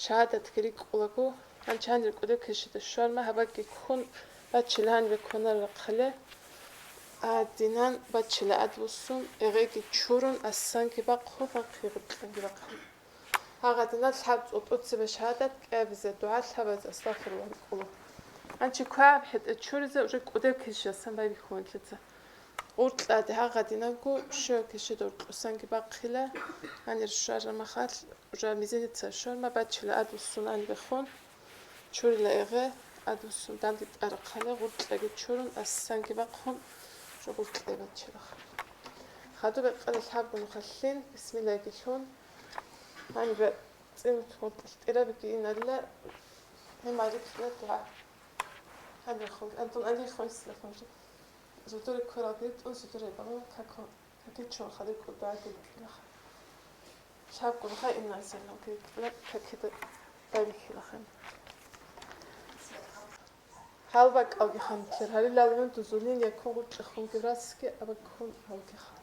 Шагьадатги рикӀкӀулаго, гьанчи гьанир кӀудев кешида щварма гьабаги ккун бачила гьаниве кванар рахъале. Гьадинан бачила адвуссун, эгъеги чурун, ассанги бахъун, бахъи гъуркьанги бахъун. Гьагъадинал лъабцӀул тӀуцебе шагьадат кӀиабизе дугӀа лъабазе астагъфируллагь рикӀкӀула. Гьанчи кваб хӀетӀе чуризе уже кӀудев кешиясан байбихьуланлъица. Гъуркьаде гьагъадинанго щуя кешидор кьусанги бахъила, гьанир щварра махалъ, уже мизеница щварма бачила адвуссун гьанибехун. Чурила эгъе, адвуссун данде тӀарахъале, гъуркьаги чурун, ассанги бахъун, жо гъуркье бачилаха. Хадуб бекъалел лъабгун халлъин, бисмиллагьги лъун, гьанибе цӀинут гъуркье тӀирабиги иналла, гьимал рикӀкӀина дугӀа. Гьанибехун, Антон, гьанибехун исилахун жо. Зудуре кверал гьитӀун, зудуре балун, какун. Какичун хадур кӀудагил ккелаха. Лъабкъун ха иннайсалам ккела какида байбихьилаха. Гьал бакӀалги ханлъер гьарилал гӀундузулин якун гъуркьехунги расги абаккун гьалги ха.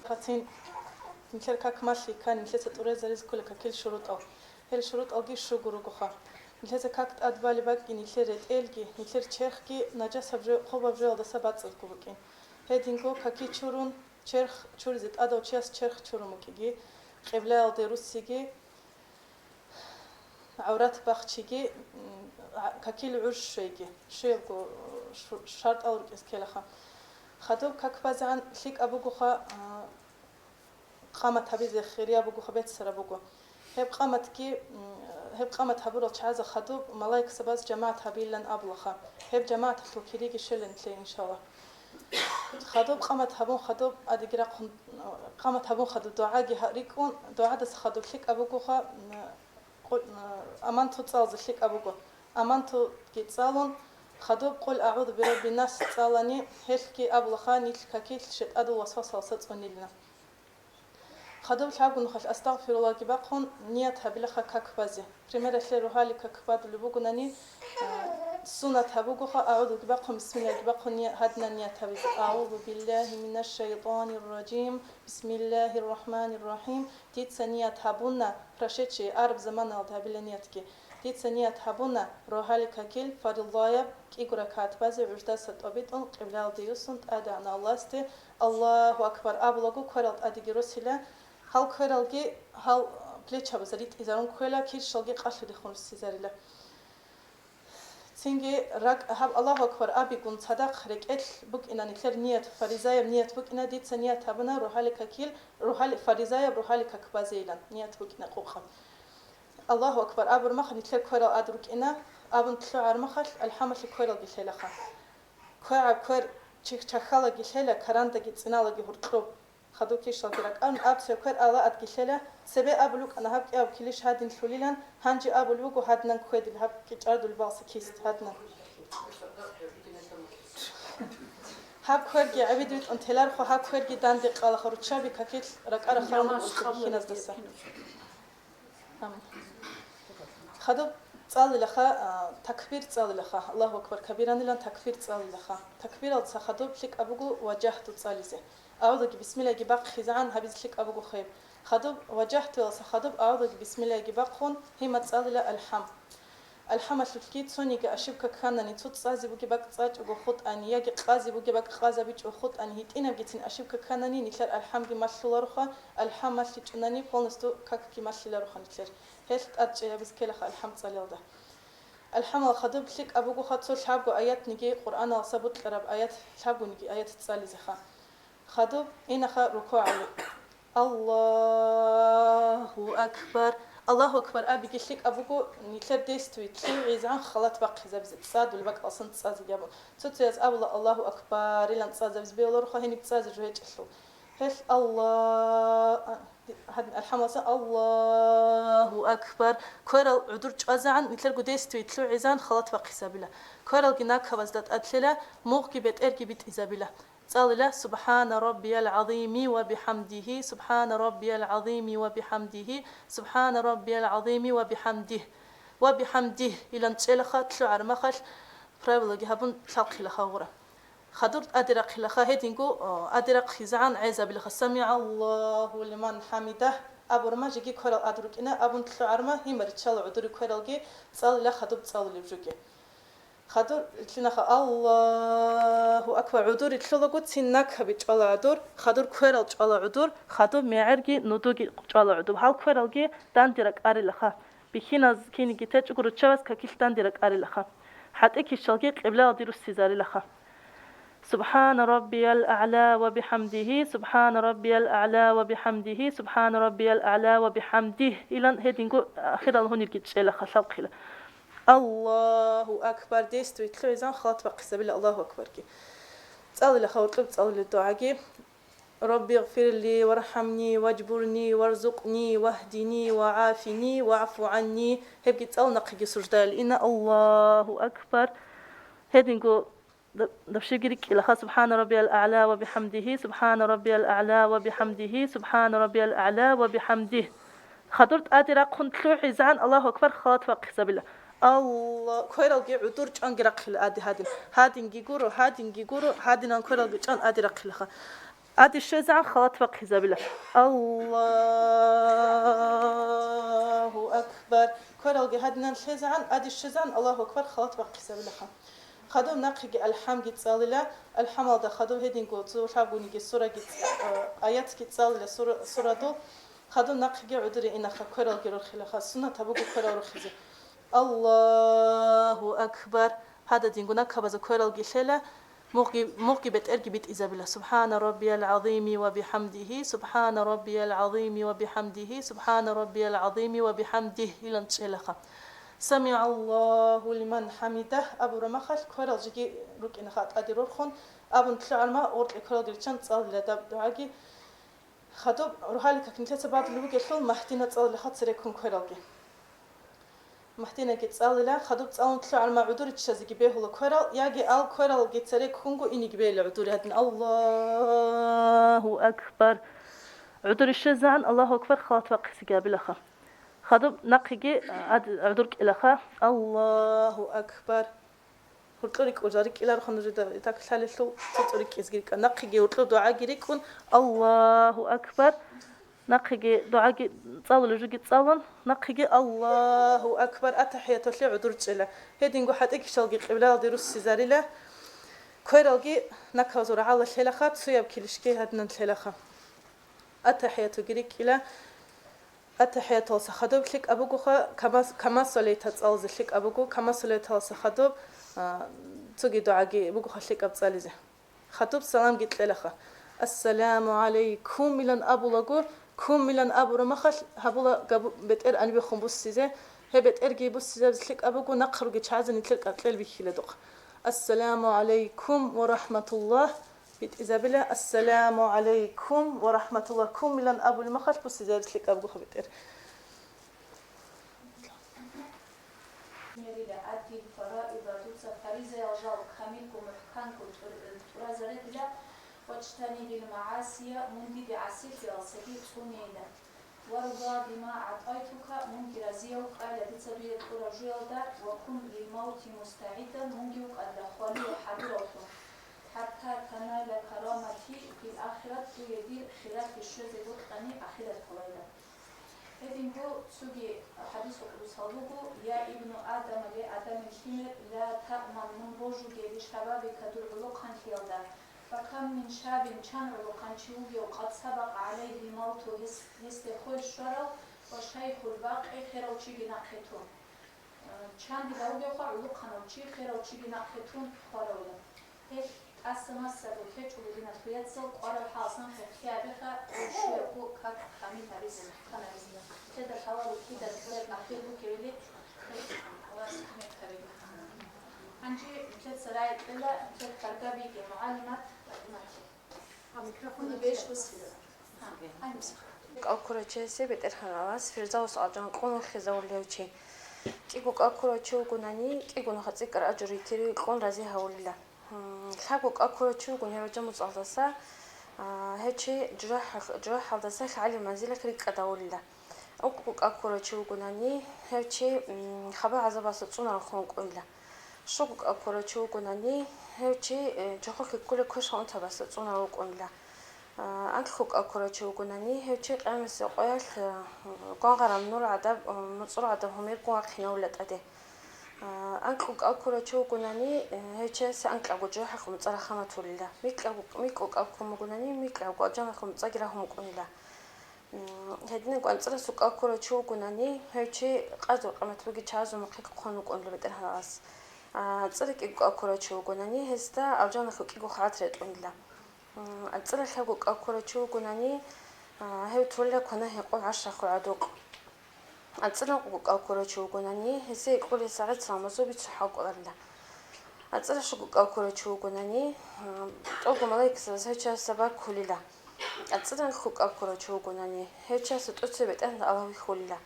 Хацин нилъер как малъи ккани, нилъеца тӀурезариз ккола какил шурутӀал. Гьел шурутӀалги щуго ругоха. Нилъеца как тӀад балеб бакӀги, нилъер ретӀелги, нилъер черхги нажасаб жо-, хъубаб жоялдаса бацӀцӀадго букӀин. Гьединго каки чурун, черх чуризе тӀадав чияс черх чурун букӀиги, къиблаялде руссиги, гӀаврат бахчиги, м, гӀа-, какил гӀуж щвейги, щвеялго шу-, шартӀал рукӀиз ккелаха. Хадуб как базегӀан лъикӀаб бугоха, а, къамат гьабизе хирияб бугоха, беццараб буго. Гьеб къаматги, м, гьеб къамат гьабурал чагӀазда хадуб малаикзабаз жамагӀат гьабилан абулаха. Гьеб жамагӀаталъул кириги щвелин лъе, иншаллагь. Хадуб къамат гьабун хадуб адиги рахъун, къамат гьабун хадуб дугӀаги гьа-, рикӀкӀун, дугӀадаса хадуб лъикӀаб бугоха, м, къу-, м, аманту цӀалзе лъикӀаб буго. Амантуги цӀалун, хадуб Къул агӀузу бираббин нас цӀалани, гьелъги абулаха нилъ какилъ шайтӀадул васвасалъа цӀунилина. Хадуб лъабго нухалъ астагъфируллагьги бахъун, ният гьабилаха как базе. Примералъе, рогьалил как бадулеб бугунани, а, суннат гьабугоха, агӀузуги бахъун, бисмиллагьги бахъун ния-, гьадинан ният гьабизе. АгӀузу биллагьи минаш шайтӀанир ражим, бисмиллагьир рахӀманир рахӀим. Дица ният гьабуна, прошедший араб заманалда гьабила ниятги. Дица ният гьабуна, рогьалил какил фаризаяб кӀиго ракагӀат базе гӀуждаса тӀобитӀун къиблалде юссун тӀадегӀан Аллагьасде «Аллагьу акбар» абулаго кверал тӀадеги росила, гьал квералги гьал плечабазда ритӀизарун кквела, килщалги къалъудехун руссизарила. Цинги ракӀ-, гьаб «Аллагьу акбар» абигун цадахъ рекӀелъ букӀина нилъер ният, фаризаяб ният букӀина, дица ният гьабуна рогьалил какил, рогьали-, фаризаяб рогьалил как базейилан ният букӀина къукъа. «Аллагьу акбар» абурмаха нилъер кверал ад рукӀина, абун лъугӀармахалъ алхӀамалъе квералги лъелаха. КвегӀаб квер чихчахьалаги лъела, карандаги цӀиналаги гьуркьуб. Хадуб килщалги ракӀарун, аб цеве квер ала адги лъела, цебе абулеб букӀана гьаб кӀиаб килищ гьадин лъулилан, гьанже абулеб буго гьадинан ккведил, гьаб кӀичӀардул балса кист гьадинан. Гьаб кверги гӀебид витӀун телархо, гьаб кверги данде къалаха, руччаби какилъ ракӀара халун бихьиназдаса. Амин. Хадуб цӀалилаха, а, такбир цӀалилаха, Аллагьу акбар кабиранилан такбир цӀалилаха. Такбиралдаса хадуб лъикӀаб буго важагьту цӀализе. АгӀузуги бисмиллагьги бахъизегӀан гьабизе лъикӀаб буго хеб. Хадуб важагьтуялдаса хадуб агӀузуги бисмиллагьги бахъун, гьимма цӀалила алхӀам. АлхӀамалъулъги цониги ошибка кканани, цо цӀазе бугеб бакӀ цӀачӀого хутӀани, яги къазе бугеб бакӀ къазабичӀого хутӀани, гьитӀинабгицин ошибка кканани, нилъер алхӀамги малъулароха, алхӀам малъичӀунани, полностью какги малъилароха нилъер. Гьелъ тӀад чӀей гьабизе ккелаха алхӀам цӀалиялда. АлхӀамал хадуб лъикӀаб бугоха цо лъабго аятниги, Къуръаналъа бокьараб аят, лъабгониги аят цӀализеха. Хадуб инаха рукугӀалде. Аллагьу акбар! Аллагьу акбар абиги лъикӀаб буго, нилъер действие лъугӀизегӀан халат бахъизабизе, цӀадулеб бакӀалдасан цӀазеги абун. Цо-цояз абула Аллагьу акбарилан цӀазабизе бегьулароха гьениб цӀазе жо гьечӀелъул. Гьелъ Алла-, а, гьадин алхӀамалдасан Аллагьу акбар! Кверал гӀодор чӀвазегӀан, нилъерго действие лъугӀизегӀан халат бахъизабила. Квералги накабазда тӀад лъела, мугъги бетӀерги битӀизабила. ЦӀалила: «Субхана раббиял гӀазими ва бихӀамдихи, субхана раббиял гӀазими ва бихӀамдихи, субхана раббиял гӀазими ва бихӀамдихь, ва бихӀамдихь», — илан чӀелаха, лъугӀармахалъ правилаги гьабун лъалхъилаха гъура. Хадур тӀаде рахъилаха, гьединго, о, тӀаде рахъизегӀан гӀезабилаха: «СамигӀаллагьу лиман хӀамидагь», — абурма, жеги кверал тӀад рукӀина абун лъугӀарма, гьимма риччала гӀодуре квералги, цӀалила хадуб цӀалулеб жоги. Хадур итлъинаха: «Аллагьу акбар!» ГӀудур итлъулаго цин накаби чӀвала гӀудур, хадур кверал чӀвала гӀудур, хадуб мегӀерги нудуги чӀвала гӀудур. Гьал квералги данде ракӀарилаха. Бихьиназ киниги течӀого, руччабаз какилъ данде ракӀарилаха. ХӀатӀи кишалги къиблаялде руссизарилаха. «Субхана раббиял а'ла ва бихӀамдихи, субхана раббиял а'ла ва бихӀамдихи, субхана раббиял а'ла ва бихӀамдихь», — илан гьединго ахирал гьунирги чӀелаха, лъалхъила. Аллагьу акбар! Действие лъугӀизан халат бахъизабила Аллагьу акбарги. ЦӀалила хавлъуб цӀалулел дугӀаги: «Рабби гъфирли, вархӀамни, ваджбурни, варзукъни, вагьдини, вагӀафини, вагӀфу гӀанни». Гьебги цӀал нахъеги суждаял ина. Аллагьу акбар! Гьединго Д-, дабщиги рикӀкӀилаха: «Субхана раббиял а'ла ва бихӀамдихи, субхана раббиял а'ла ва бихӀамдихи, субхана раббиял а'ла ва бихӀамдихь». Хадур тӀаде рахъун лъугӀизан Аллагьу акбар халат бахъизабила. Алла, квералги гӀудур чӀванги рахъила аде гьадин. Гьадинги гуро, гьадинги гуро, гьадинан квералги чӀван аде рахъилаха. Аде щвезан халат бахъизабила. Аллагьу акбар! Квералги гьадинан лъезегӀан, аде щвезегӀан Аллагьу акбар халат бахъизабилаха. Хадуб нахъеги АлхӀамги цӀалила, АлхӀамалда хадуб гьединго цо лъабгониги сураги цӀ-, а, аятги цӀалила сура-, сурадул, хадуб нахъеги гӀодоре инаха, квералги рорхилаха, суннатаб буго кверал рохизе. Аллагьу акбар! Гьададинго накабаза квералги лъела, Мугъги, мугъги бетӀерги битӀизабила: «Субхана Раббиял гӀазими ва бихӀамдихьи, Субхана Раббиял гӀазими ва бихӀамдихьи, Субхана Раббиял гӀазими ва бихӀамдихь», — илан чӀелаха. «СамигӀаллагьу лиман хӀамидагь», — абураб махалъ кверал жеги рукӀинаха тӀаде рорхун, абун лъугӀарма гъоркье квералги риччан цӀалила даб дугӀаги. Хадуб рогьалил как нилъеца бадулеб бугелъул, Магьдина цӀалилаха цереккун квералги. Магьдинаги цӀалила, хадуб цӀалун лъугӀарма гӀодор риччазеги бегьула кверал, яги ал квералги цереккунго иниги бегьила гӀодоре гьадин: «Аллагьу акбар!» ГӀодор риччазегӀан «Аллагьу акбар» халат бахъизеги гьабилаха. Хадуб нахъеги гӀад-, гӀодор кӀелаха: «Аллагьу акбар!» Гьоркьор рикӀкӀун рикӀкӀиларухъан нужеда так лъалелъул, цо-цо рикӀкӀизги рикӀкӀа. Нахъеги гьоркьор дугӀаги рикӀкӀун, «Аллагьу акбар!» Нахъеги дугӀаги цӀалулеб жоги цӀалун, нахъеги «Аллагьу акбар!» АтахӀияталъе гӀодор чӀела. Гьединго хӀатӀикӀищалги къиблаялде руссизарила. Квералги накабазул рагӀалда лъелаха, цояб килищги гьадинан лъелаха. АтахӀияталги рикӀкӀила. АтахӀияталдаса хадуб лъикӀаб бугоха, кама, кама салейта цӀализе лъикӀаб буго, кама салейталдаса хадуб, а, цоги дугӀаги бугоха лъикӀаб цӀализе. Хадуб саламги кьелаха. «Ассаламу гӀалайкум», — илан абулаго, «кум», — илан абураб махалъ гьабула габу-, бетӀер гьанибехун буссизе. Гьеб бетӀерги буссизабизе лъикӀаб буго, нахъа ругел чагӀазе нилъер кьакьел бихьила духъ. «Ассаламу гӀалайкум ва рахӀматуллагь», — битӀизабила, «Ассаламу гӀалайкум ва рахӀматуллагь», — кум илан абулеб махалъ буссизабизе лъикӀаб буго гьаб бетӀер. Мерила, аддил фараида, дуца фаризаял жал камилго, мухӀканго тӀур-, тӀуразаредила, вачтанибил магӀасия, мун диде гӀасилъиялдасаги цӀунейила. Варда бима аътӀайтука, мунги разияв вукӀайила дица дуе кьураб жоялда, ва кун лилмаути мустагӀиддан, мунги вукӀанила хвалие хӀадуравлъун, хӀатта танала карамати фил ахират, дуе дир хиралъи щвезе бокьани ахират кколайда. Гьединго цоги хӀадисул къудсал буго: «Я ибну Адама, ле Адамил лъимер, ла таъман, мун божуге, лишабабика, дур гӀолохъанлъиялда, факам мин шабин, чан гӀолохъанчи вугев, къад сабакъа гӀалайгьил мавту, гьес, гьесде хвел щварав, ва шайхул бакъи, херав чиги нахъе тун». Чан дида вугевха гӀолохъанав чи, херав чиги нахъе тун хваравила. Гьелъ тӀаса-масаго кечӀого диналъул яцал кӀвараб хӀалсан хехлъиябеха, гьеб щуябго как камил гьабизе, мухӀкан гьабизе. Лъеда лъаларо кида кьураб ахир букевили, Аллагьас кумек гьабеги. Гьанже нилъеца рагӀи кьела, нилъер каргабиги мугӀалимат БатӀиматги. КӀал ккурав чиясе БетӀергьан Аллагьас Фирдавс алжан кьун вихьизавулев чи. КӀиго кӀал ккурав чи вугонани, кӀиго нухацӀикӀар ажру ритири кьун рази гьавулила. М, лъабго кӀал ккурав чи вугони гьев жамуцӀалдаса, а, гьев чи журахӀ-, журахӀалдаса лъагӀалил манзилалъ рикӀкӀадавулила. Ункъго кӀал ккурав чи вугонани, гьев чи, м, хабал-гӀазабалъа цӀунаралъун вукӀунила. Щуго кӀал ккурав чи вугонани, гьев чи, э, чохолъи кколеб квешал унтабалъа цӀунарав вукӀунила. А, анкьго кӀал ккурав чи вугонани, гьев чи къиямасеб къоялъ, э, гвангъараб нур гӀадаб, э, муцӀрул гӀадаб гьумергун вахъинавула тӀаде. А, анкьго кӀал ккурав чи вугонани, э, гьев чиясе анкьабго жужахӀалъул муцӀа раханатулила. Микьабго, микьго кӀал ккун бугонани, микьабго алжаналъул муцӀаги рагьун букӀунила. М, гьединабго анцӀила сукъа ккурав чи вугонани, гьев чи къадру къимат бугел чагӀазул мухъе хъун вукӀунила БетӀергьанас. А, анцӀила кӀиго кӀал ккурав чи вугонани, гьесда алжаналъул кӀиго хъат ретӀунила. М, анцӀила лъабго кӀал ккурав чи вугонани, а, гьев турила квана-гьекъон гӀаш рахъул гӀодокь. АнцӀила ункъго кӀал ккурав чи вугонани, гьесие кьолеб сагӀат саламазул бицухъ хӀал кӀоларила. АнцӀила щуго кӀал ккурав чи вугонани, а, тӀолго малаикзабаз гьев чиясда баркулила. АнцӀила нилъго кӀал ккурав чи вугонани, гьев чиясда тӀоцебе БетӀергьан Аллагь вихьулила.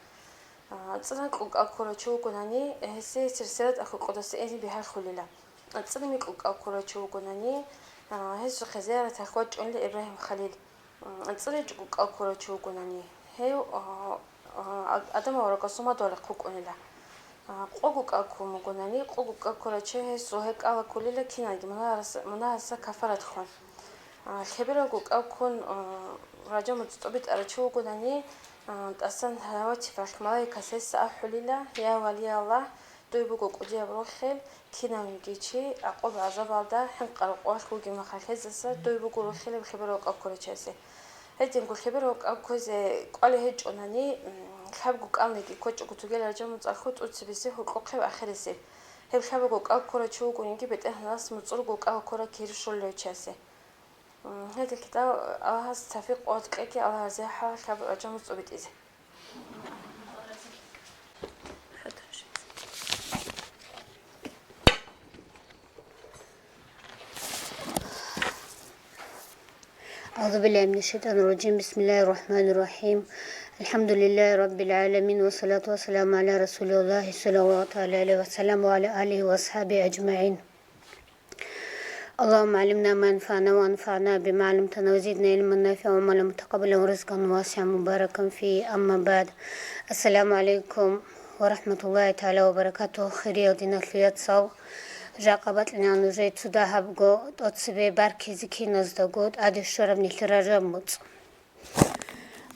А, анцӀила нилъго кӀал ккурав чи вугонани, гьесие сирсираталъул къудаса эзни бигьалъулила. АнцӀила микьго кӀал ккурав чи вугонани, а, гьесухъе зияраталъ вачӀунила Ибрагьим Халил. АнцӀила чӀуго кӀал ккурав чи вугонани, гьев, а, а, Адамал аварагасул мадугьалихъ вукӀунила. А, къого кӀал ккун вугонани, къого кӀал ккурав чи гьесул гьекӀал кколила киналги мунагьарас-, мунагьаздаса кафаратлъун. А, лъебералго кӀал ккун, а, Ражаб муцӀ тӀубитӀарав чи вугонани, А, тӀасан гьаватифалъ малаикас гьесда ахӀулила: «Я валияллагь, дуй буго кӀудияб рохел, кинавниги чи гӀакъуба-гӀазабалда хӀинкъараб къоялъ вугеб мехалъ гьезаса дуй буго рохилеб лъеберав кӀал ккурав чиясе». Гьединго лъеберав кӀал кквезе кӀвалев гьечӀонани, м, лъабго кӀалниги кквечӀого цогидал рожаб моцӀалъго тӀоцебесеб гьоркьохъеб ахирисеб. Гьеб лъабго кӀал ккурав чи вугониги, БетӀергьанас моцӀрого кӀал ккураб кири щолев чиясе. М, гьедин кидаго Аллагьас тавфикъ къуват кьеги, Аллагьасе хӀалалъаб рожаб моцӀ цӀоб битӀизе. أعوذ بالله من الشيطان الرجيم. بسم الله الرحمن الرحيم. الحمد لله رب العالمين، والصلاة والسلام على رسول الله صلى الله تعالى عليه وسلم وعلى آله وأصحابه أجمعين. اللهم علمنا ما ينفعنا وانفعنا بما علمتنا وزدنا علما نافعا وعملا متقبلا ورزقا واسعا مباركا فيه. أما بعد. السلام عليكم ورحمة الله تعالى وبركاته. Хириял диналъул яцал, жакъа бакьинан нужее цо дагьабго тӀоцебе баркизе киназдаго тӀаде щвараб нилъер рожаб моцӀ.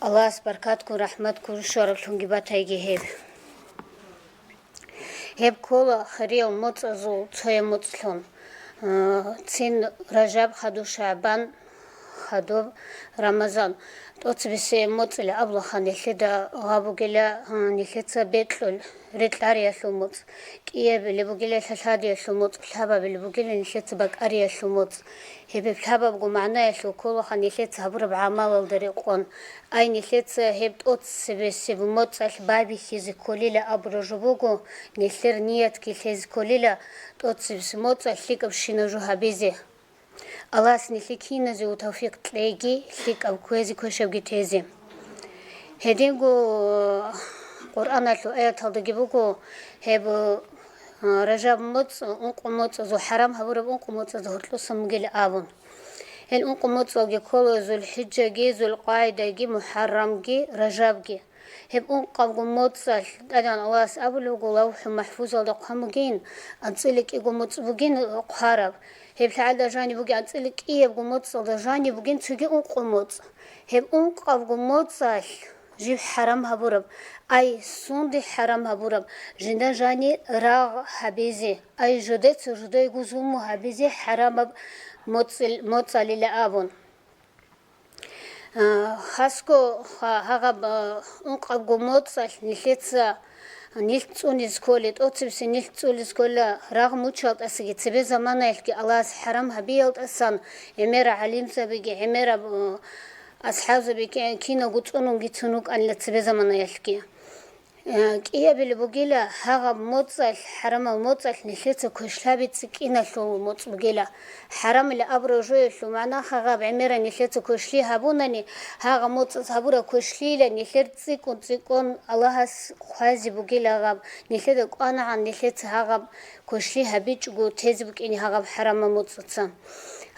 Аллагьас баркатгун, рахӀматгун щвараблъунги батайги гьеб. Гьеб ккола хириял моцӀазул цояб моцӀлъун. А, цин Ражаб, хадуб ШагӀбан, хадуб Рамазан. ТӀоцебесеб моцӀила абулаха нилъеда гъаб бугила, а, нилъеца бекьул рекьариялъул моцӀ, кӀиабилеб бугила лъалъадиялъул моцӀ, лъабабилеб бугила нилъеца бакӀариялъул моцӀ. Гьеб лъабабго магӀнаялъул кколаха нилъеца гьабураб гӀамалалда рекъон. Ай, нилъеца гьеб тӀоцебесеб моцӀалъ байбихьизе кколила абураб жо буго, нилъер ниятги лъезе кколила тӀоцебесеб моцӀалъ лъикӀабщинаб жо гьабизе. Аллагьас нилъее киназего тавфикъ кьеги, лъикӀаб кквезе, квешабги тезе. Гьединго Къуръаналъул аяталдаги буго гьеб, а, Ражаб моцӀ, ункъо моцӀазул, хӀарам гьабураб ункъо моцӀазда гьоркьосан бугила абун. Гьел ункъо моцӀалги ккола ЗулхӀижжаги, ЗулкъагӀидаги, МухӀаррамги, Ражабги. Гьеб ункъабго моцӀалъ ТӀадегӀан Аллагьас абулеб буго, ЛавхӀу МахӀфузалда хъван бугин, анцӀила кӀиго моцӀ бугин хъвараб. Гьеб лъагӀалда жаниб бугин, анцӀила кӀиябго моцӀалда жаниб бугин цоги ункъо моцӀ. Гьеб ункъабго моцӀалъ жиб хӀарам гьабураб. Ай, сунде хӀарам гьабураб? Жинда жани рагъ гьабизе. Ай, жодеца жодайго зулму гьабизе хӀарамаб моцӀил-, моцӀалила абун. А, хасго ха-, гьагъаб, а, ункъабго моцӀалъ нилъеца нилъ цӀунизе кколей, тӀоцебесеб нилъ цӀулизе ккола рагъ мучалдасаги, цебе заманаялъги Аллагьас хӀарам гьабиялдасан, гӀемерал гӀалимзабиги, гӀемерал, а, асхӀабзаби ки-, киналго цӀунунгицин рукӀанила цебе заманаялъги. Э, кӀиабилеб бугила, гьагъаб моцӀалъ, хӀарамал моцӀалъ нилъеца квешлъаби цӀикӀкӀиналъул моцӀ бугила. ХӀарамила абураб жоялъул магӀна, гьагъаб гӀемерал нилъеца квешлъи гьабунани, гьагъаб моцӀаз гьабураб квешлъийила нилъер цӀикӀкӀун-цӀикӀкӀун Аллагьас хъвазе бугила гьаб, нилъеда кӀванагӀан нилъеца гьагъаб квешлъи гьабичӀого тезе букӀине гьагъаб хӀарамал моцӀаца.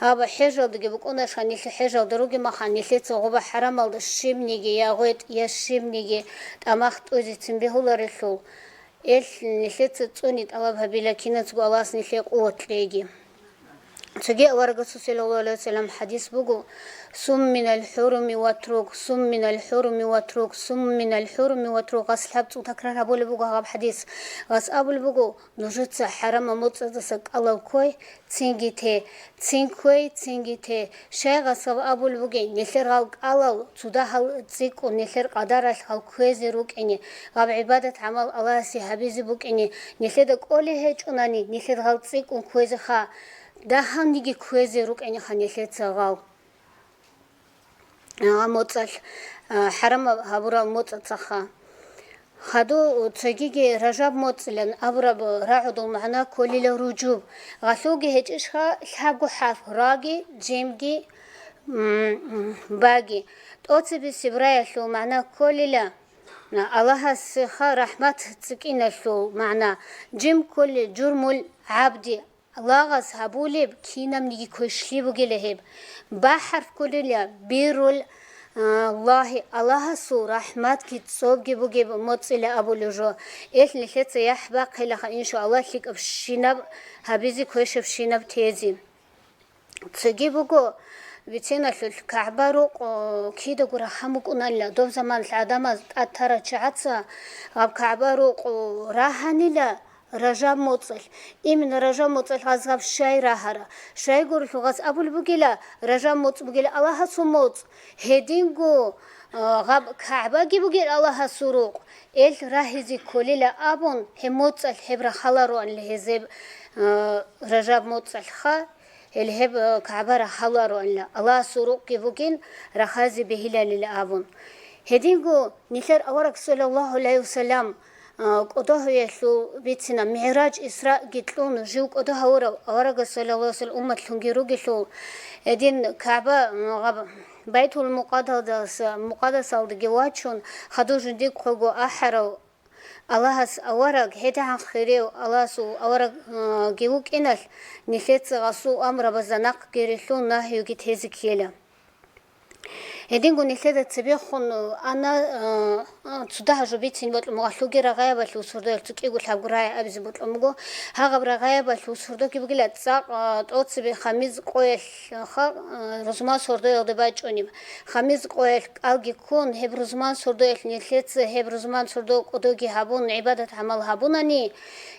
Гьаб хӀежалдаги букӀунашха, нилъ хӀежалда ругеб махъан, нилъеца гъоба хӀарамалда щибниги, я гъветӀ, я щибниги тӀамах тӀозецин бегьуларелъул, эл нилъеца цӀуни тӀалаб гьабила, киназго Аллагьас нилъее къуват кьеги. Цоги аварагасул саллаллагьу гӀалайгьи вассалам хӀадис буго: «Сум минал хӀуруми ватрук, сум минал хӀуруми ватрук, сум минал хӀуруми ватрук». Гъас лъабцӀул такрар гьабулеб буго гьаб хӀадис. Гъас абулеб буго: «Нужеца хӀарамал моцӀаздаса кӀалав ккве, цинги те, цин ккве, цинги те». Щай гъасав абулеб бугин, нилъер гъал кӀалал, цо дагьал цӀикӀкӀун нилъер къадаралъ гъал кквезе рукӀине, гъаб гӀибадат-гӀамал Аллагьасе гьабизе букӀине, нилъеда кӀолеб гьечӀонани, нилъер гъал цӀикӀкӀун кквезеха, дагьалниги кквезе рукӀинеха нилъеца гъал. А, моцӀалъ, а, хӀарам гьабурал моцӀацаха. Хадуб цогиги Ражаб моцӀилан абураб рагӀудул магӀна кколила ружуб. Гъалъулги гьечӀищха лъабго хӀарф: раги, жимги, м, м, баги. ТӀоцебесеб раялъул магӀна кколила, а, Аллагьасеха рахӀмат цӀикӀкӀиналъул магӀна. Жим кколи журмул гӀабди. Лагъас гьабулеб кинабниги квешлъи бугила гьеб. Ба хӀарф кколила биррул, а, Аллагьи, Аллагьасул рахӀматги цӀобги бугеб моцӀила абулеб жо. Эл нилъеца яхӀ бахъилаха, иншааллагь, лъикӀабщинаб гьабизе, квешабщинаб тезе. Цоги буго, Бициналъул КагӀба рукъ, о, кидаго рахъан букӀунанила, доб заманалъ гӀадамаз тӀад тарал чагӀаца гьаб КагӀба рукъ, о, рагьанила Ражаб моцӀалъ. Именно Ражаб моцӀалъ гъаз гьаб щай рагьара? Щайгурелъул гъаз абулеб бугила, Ражаб моцӀ бугила Аллагьасул моцӀ. Гьединго, а, гьаб КагӀбаги бугел Аллагьасул рукъ. Эл рагьизе кколила абун, гьеб моцӀалъ гьеб рахалароанила гьезеб, а, Ражаб моцӀалъха. Гьел гьеб, э, КагӀба рахалароанила, Аллагьасул рукъги бугин, рахазе бегьилалила абун. Гьединго нилъер авараг, саллаллагьу гӀалайгьи вассалам, э, кӀодо гьавиялъул бицина, МигӀраж, Исраъги кьун, жив кӀодо гьавурав аварагас, саллаллагьу гӀалайгьи вассалам, умматлъунги ругелъул, гьедин КагӀба, э, гъаб-, Байтул-Мукъаддасалдаги вачун, хадув жиндихъего ахӀарав Аллагьас авараг, гьедигӀан хирияв Аллагьасул авараг, а, ги вукӀиналъ, нилъеца гъасул амрабазда нахъги рилълъун, нагьиги тезе ккела. Гьединго нилъеда цебехун ана, а, а, цо дагьа жо бицин бокьун буго, гъалъулги рагъаябалъул сордоялъ цо кӀиго лъабго рагӀи абизе бокьун буго. Гьагъаб рагъаябалъул сордоги бугила цӀакъ, а, тӀоцебе хамиз къоялъ, а, ха-, а, рузман сордоялде бачӀунеб. Хамиз къоялъ кӀалги ккун, гьеб рузман сордоялъ нилъеца гьеб рузман сордо кӀодоги гьабун, гӀибадат-гӀамал гьабунани,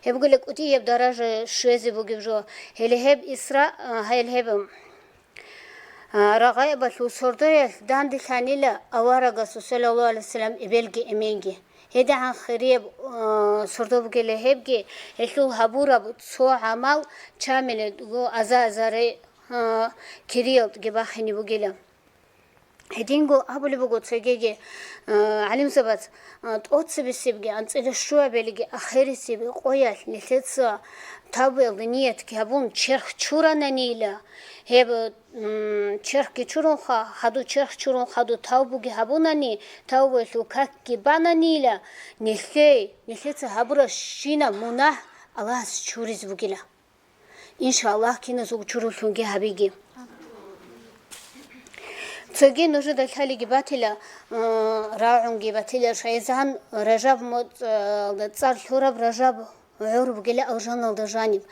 гьеб бугила кӀудияб даража щвезе бугеб жо. Гьеле гьеб Исра, а, гьел гьеб, а, рагъаябалъул сордоялъ данделъанила аварагасул, саллаллагьу гӀалайгьи вассалам, эбелги эменги. ГьедигӀан хирияб, а, сордо бугила гьебги, гьелъул гьабураб цо гӀамал чамиле аза-азаре, а, кириялдги бахине бугила. Гьединго абулеб буго цогиги, а, гӀалимзабаз, а, тӀоцебесебги, анцӀила щуабилебги ахирисеб къоялъ нилъеца тавбуялда ниятги гьабун, черх чурананила, гьеб, м, черхги чурунха, хадув черх чурун, хадув тавбуги гьабунани, тавбуялъул какги бананила, нилъей, нилъеца гьабурабщинаб мунагь Аллагьас чуризе бугила. Иншаллагь, киназул чурулъунги гьабиги. Цоги нужеда лъалиги батила, а, рагӀунги батила, шайзан Ражаб моцӀалда цӀар лъураб Ражаб гӀур бугила алжаналда жаниб.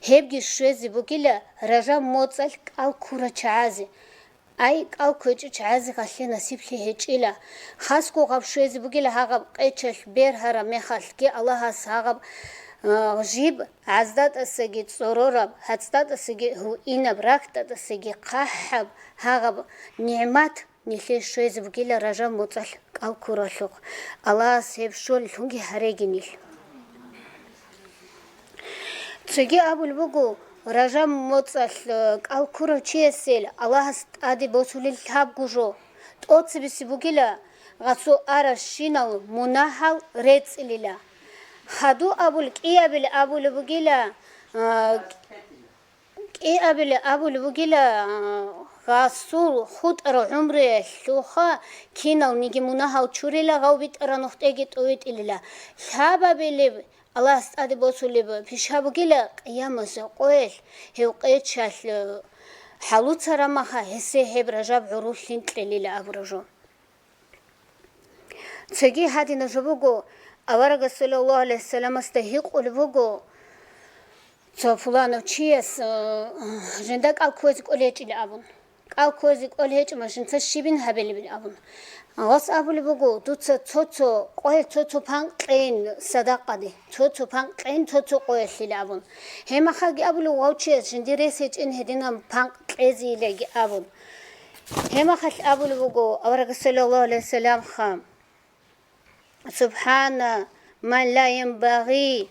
Гьебги щвезе бугила Ражаб моцӀалъ кӀал ккурал чагӀазе. Ай, кӀал кквечӀел чагӀазе гъалъе насиблъи гьечӀила. Хасго гъаб щвезе бугила гьагъаб къечалъ бергьараб мехалъги Аллагьас гьагъаб, а, жиб гӀаздатӀасаги цӀорораб, гьацӀдатӀасаги гьуинаб, ракьдатӀасаги хъахӀаб гьагъаб нигӀмат нилъее щвезе бугила Ражаб моцӀалъ кӀал ккуралъухъ. Аллагьас гьеб щолелъунги гьареги нилъ. Цоги абулеб буго, Ражаб моцӀалъ, э, кӀал ккурав чиясел Аллагьас тӀаде босулел лъабго жо. ТӀоцебесеб бугила гъасул арабщинал мунагьал рецӀилила. Хадув абул кӀиабилеб абулеб бугила, а, кӀиабилеб абулеб бугила, а, гъасул хутӀарав гӀумруялъухъа киналниги мунагьал чурила, гъав битӀараб нухтӀеги тӀовитӀилила. Лъабабилеб Аллагьас тӀаде босулеб пиша бугила, къиямасеб къоялъ гьев къечалъ, э, хӀалуцараб мехалъ гьесие гьеб Ражаб гӀурулъин кьелила абураб жо. Цоги гьадинаб жо буго, аварагас, саллаллагьу гӀалайгьи вассаламасда гьикъулеб буго, цо пуланав чияс, э, жинда кӀал кквезе кӀолей гьечӀила абун. КӀал кквезе кӀолей гьечӀони жинца щибин гьабилебин абун. Гъос абулеб буго, дуца цо-цо къоялъ цо-цо пан кьейин садакъаде, цо-цо пан кьейин цо-цо къоялъила абун. Гьеб мехалъги абулеб буго гъав чияс жиндир рес гьечӀин гьединаб пан кьезейилаги абун. Гьеб мехалъ абулеб буго аварагас, саллаллагьу гӀалайгьи вассаламха: «Субхана ман ла янбагъи,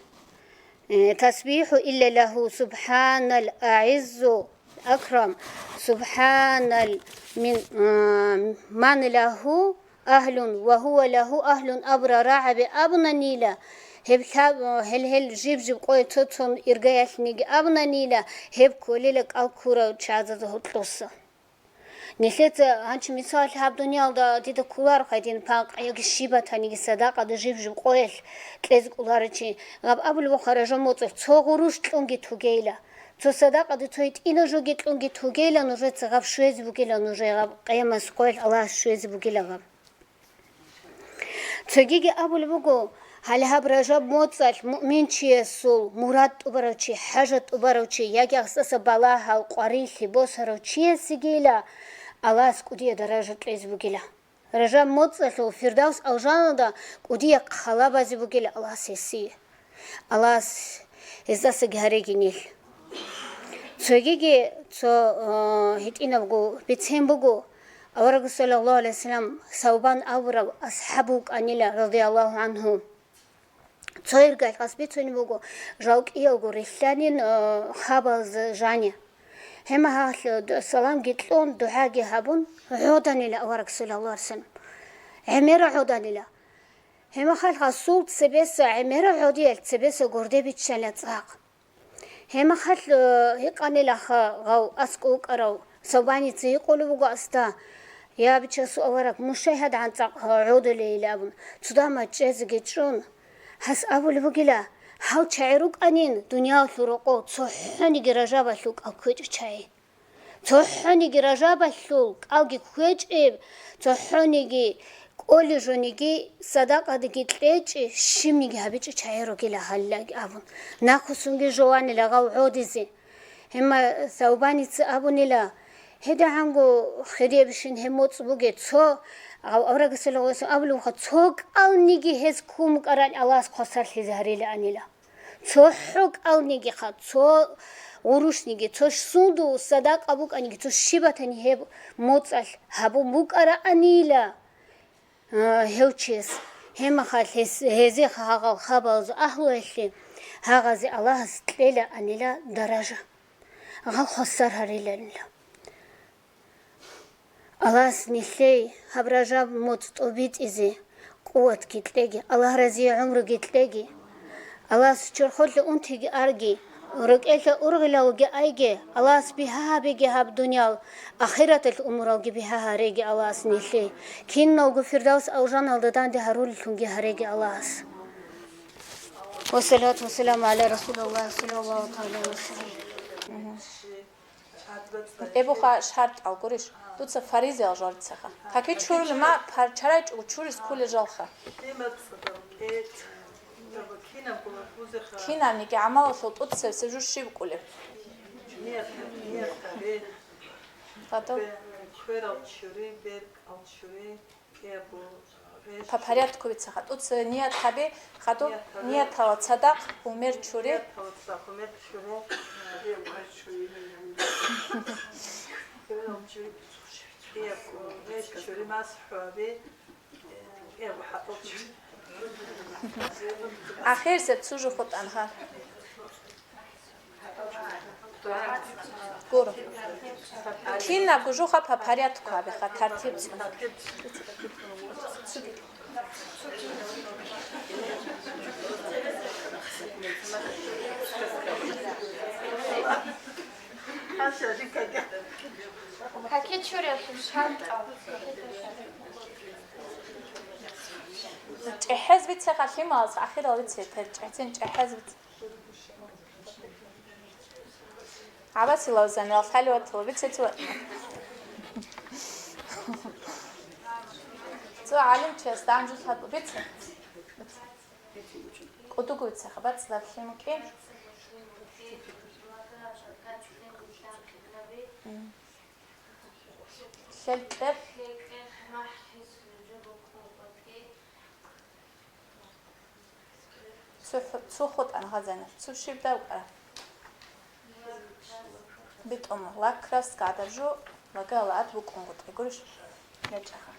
э, тасбиху илля лагьу, субханал агӀиззу акрам, субханал мин, э, ман лагьу агьлун ва гьува лагьу агьлун» абурал рагӀаби абунанила, гьеб лъаб-, гьел-гьел жиб-жиб къоялъ цо-цо иргаялъниги абунанила, гьеб кколила кӀал ккурал чагӀазда гьоркьоса. Нилъеца гьанчи мисалалъе гьаб дуниялда дида кколаро гьадин пан кьеги щиб батаниги садакъаде жиб-жиб къоялъ кьезе кӀоларичи, гьаб абулеб буго Ражаб моцӀалъ цо гъурущ кьунги тугейила, цо садакъаде цо гьитӀинаб жоги кьунги тугейила, нужеца гьаб щвезе бугила, нужее гьаб къиямасеб къоялъ Аллагьас щвезе бугила гьаб. Цогиги абулеб буго, Гьале гьаб Ражаб моцӀалъ муъминчиясул мурад тӀубарав чи, хӀажат тӀубарав чи яги гьасдаса балагьал, къварилъи босарав чиясегийила Аллагьас кӀудияб даража кьезе бугила. Ражаб моцӀалъул Фирдавс алжаналда кӀудияб хъалабазе бугила Аллагьас гьесие. Аллагьас гьездасаги гьареги нилъ. Цогиги цо, э, гьитӀинабго бицен буго, аварагас, саллаллагьу гӀалайгьи вассалам, Савбан абурав асхӀаб вукӀанила, радияллагьу гӀангьу. Цо иргалъ гьас бицунеб буго, жал кӀиялго рилълъанин, э, хабалз жани. Гьеб мехалъ д-, саламги кьун, дугӀаги гьабун, гӀоданила авараг, саллаллагьу гӀалайгьи вассалам. ГӀемера гӀоданила. Гьеб мехалъ гьасул цебеса, гӀемера гӀодиялъ цебеса гурде биччана цӀакъ. Гьеб мехалъ, э, гьикъанилаха гьав аскӀов вукӀарав Савбаница, гьикъулеб буго гьасда: «Я, бичасул авараг, мун щай гьадигӀан цӀакъ гӀодулейилан?» абун. Цо дагьаб чӀезеги чӀун, гьас абулеб бугила: «Гьал чагӀи рукӀанин дуниялалъул рокъов цохӀониги Ражабалъул кӀал кквечӀев чагӀи. ЦохӀониги Ражабалъул кӀалги кквечӀеб, цохӀониги кӀолеб жониги, садакъадаги кьечӀеб, щибниги гьабичӀев чагӀи ругила гьаллаги», абун. Нахъвуссунги жованила гьав гӀодизе. Гьеб мехалъ Савбаница абунила: «ГьедигӀанго хириябщин гьеб моцӀ бугеб, цо, гьав аварагас, саллаллагьу гӀалайгьи вассалам, абулебха, цо кӀалниги гьез ккун букӀарани Аллагьас хвасарлъизе гьарилаанила. ЦохӀо кӀалнигиха, цо гъурущниги, цо сундул садакъа букӀаниги, цо щиб батани гьеб моцӀалъ гьабун букӀараанила». А, гьев чияс, гьеб мехалъ гьес, гьезие гьагъал хабалазул агьлуялъе, гьагъазе Аллагьас кьелаанила даража, гьал хвасар гьарилаанила. Аллагьас нилъее гьаб Ражаб моцӀ тӀобитӀизе къуватги кьеги, Аллагь разие гӀумруги кьеги. Аллагьас чорхолъа унтиги арги, рокӀелъа ургъелалги айги, Аллагьас бигьа гьабеги гьаб дуниял, ахираталъ умуралги бигьа гьареги Аллагьас нилъее. Киналго Фирдавс алжаналда данде гьарулеллъунги гьареги Аллагьас. Вассалату вассаламу гӀала Расулиллагь, саллаллагьу тагӀала гӀалайгьи ва саллам. Эбуха шартӀал гурищ, дуца фаризаял жал рицаха. Каки чурулев ма пар-, чарай чӀугу чурис кколел жалха. Кинабниги гӀамалалъул тӀоцебесеб жо щиб кколеб? Гьадав? По порядку вицаха. ТӀуца ният гьабе, хадуб ниятала цадахъ умер чури. Ахирзе цужу хутӀанха. Гуро. Кинабго жуха по порядку гьабиха, тартиб цӀун. Каки чурелъул шартӀал. ЧӀехӀез бицеха лъималас, ахирал бице, чӀехӀцин чӀехӀез бице. ГӀабасилав замел хӀаливатала бицецӀ ватӀа. Цо гӀалимчияс дагьанжул хадуб бице. КӀудуго бицеха, бацӀцӀадаб лъим букӀин. Лъел кьер. Цу ху-, цу хутӀан гъазанаб, цу щиб давкъа? БитӀун лакрас гӀадаб жо, лагала ат букӀунгутӀи гурищ? ЯчӀаха.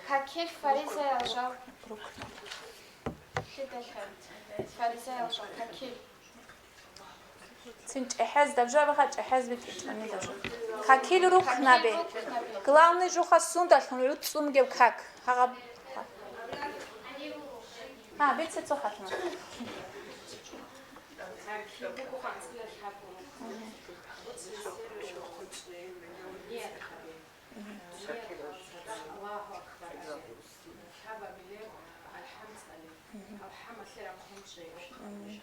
Какил фаризаял жал. Лъидалъ фаризаял жал какил. Цин чӀехӀез дабжабаха, чӀехӀез битӀичӀони дабжа. Какил рукнаби. Главный жуха сундалъун гӀуцӀцӀун гев как. Гьагъаб. Гьа, бицецо хатма. Мгм. Мгм. АлхӀамалъе рахъун чӀей. Мгм.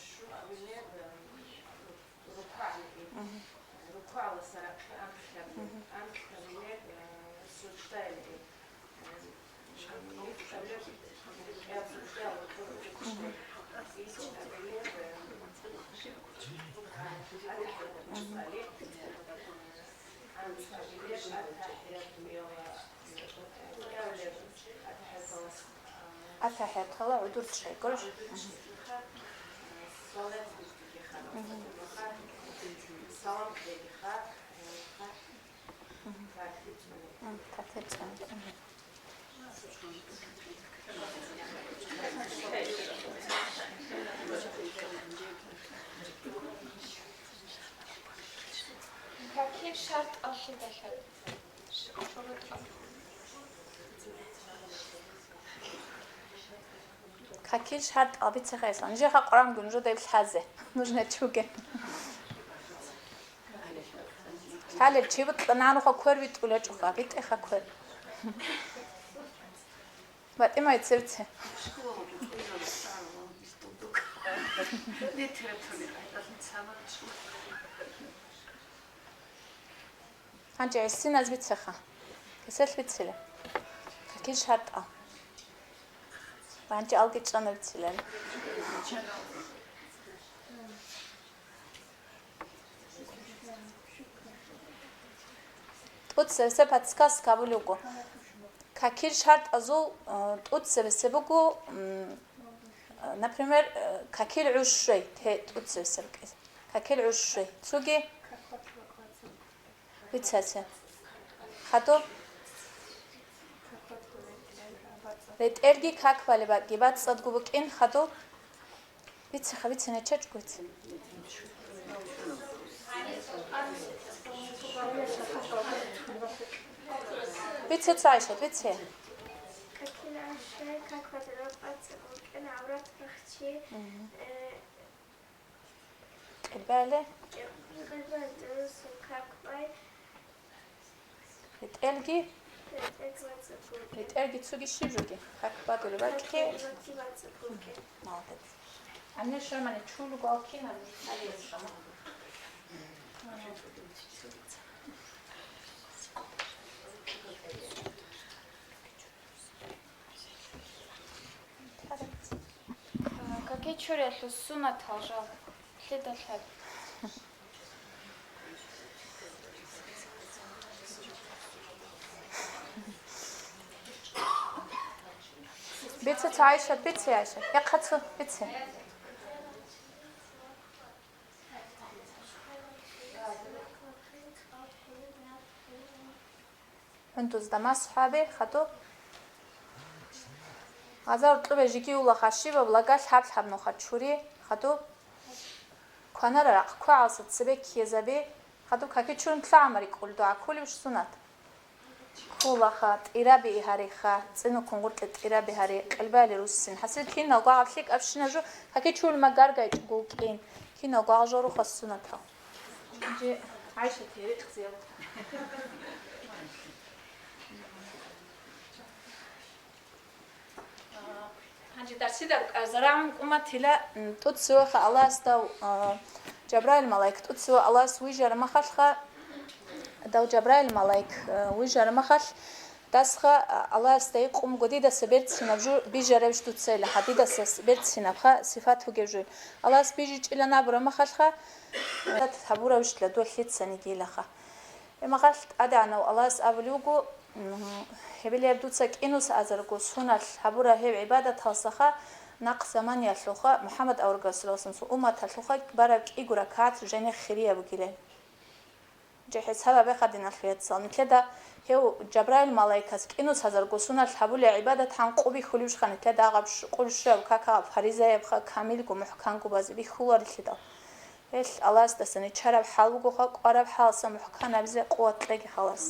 Щун абилеб, э, рукугӀалъе. Мгм. РукугӀалдаса рахъе анкьабилеб. Мгм. Анкьабилеб, э, суждаялъе. Мгм. АтахӀияталда гӀодор чӀей, гурищ? Мгм. Мгм. Мгм. Тател цӀуни. Мгм. Какил шартӀал лъидалъа? Какил шартӀал бицеха, Ислам. Нижеха Къурангун жо деб лъазе. Нужно чуге. Лъалел чи букьа нануха квер витӀулачӀуха, битӀеха квер. БатӀимай цевце. Гьанже гӀисиназ бицеха. Кесел бицила. Какил шартӀа. Гьанже алги чӀана бицила. ТӀуцебесеб подсказка буго. Какил шартӀазул, э, тӀуцебесеб буго, м, э, например, э, какил гӀуж щвей, те тӀуцебесеб кӀиз. Какил гӀуж щвей. Цуги? Бицасе. Хадуб? РетӀелги как балеб бакӀги бацӀцӀадго букӀин, хадуб? Бицеха, бице, нечечӀго бице. Бице, ГӀайшат, бице. Какил гӀуж щвей, как балеб бакӀги бацӀцӀадго букӀин, гӀаврат бахчи, Мгм. э, Кьелбали? Кьелбали дурусун как бай. РетӀелги? РетӀелги бацӀцӀадго букӀин. РетӀелги цуги щиб жоги? Как бадулеб бакӀги? Как бадулеб бакӀги бацӀцӀадго букӀин. Молодец. Анне шамани чулуго алкина, анне шамани. Каки чуриялъул суннатал жал лъидал лъаб? Бице, ГӀайшат, бице, ГӀайшат. Яхъацу, бице. ХӀунтузда масхӀаби, хадуб. Гъаза уркьубе жиги ула хашибаб лагалъ гьаб-гьаб нуха чури, хадуб. Кванара рахъ квегӀалса цебе ккезаби, хадуб каки чурун лъагӀамари кӀул дугӀа ккулеб сунат. Ккулаха, тӀираби гьариха, цӀинуккун гъуркье тӀираби гьари, кьелбали руссин. ХӀасил кинал гвагъаб лъикӀабщина жо, каки чурун магаргайчӀого вукӀин. Кинал гвагъа жо руха сунатал. Гьанже ГӀайшат гьерикъзе. Гьанже дарсида рукӀарзарагӀун кӀуматила, м, тӀуцевеха Аллагьасдав, а, Жабраил малаик, тӀуцеве Аллагьас вижара махалъха, дав Жабраил малаик, а, вижара махалъ, дасха, а, Аллагьасда гьикъун буго, дидаса берцинаб жо бижарабищ дуцайилаха, дидаса с-, берцинабха сифат бугеб жо. Аллагьас бижичӀилан абураб махалъха, гьабурабищила дулъ лъицаниги илаха. Гьеб махалъ ТӀадегӀанав Аллагьас абулев вуго, м, гьебилеб дуца кӀинус азарго суналъ гьабураб гьеб гӀибадаталсаха нахъ заманиялъулха МухӀаммад аварагасул умматалъулха бараб кӀиго ракагӀат жинехъ хирияб бугилан. Жо хӀисаб гьабеха, диналъул яцал. Нилъеда гьев Жабраил малаикас кӀинус азарго суналъ гьабулеб гӀибадат гьанкъуби хьулебищха, нилъеда гьаб щ-, къулщуяб какагъаб фаризаябха камилго, мухӀканго базе бихьуларелъидал. Гьелъ Аллагьасдасан ичараб хӀал бугоха, кӀвараб хӀалса мухӀкан гьабизе къуват кьеги халас.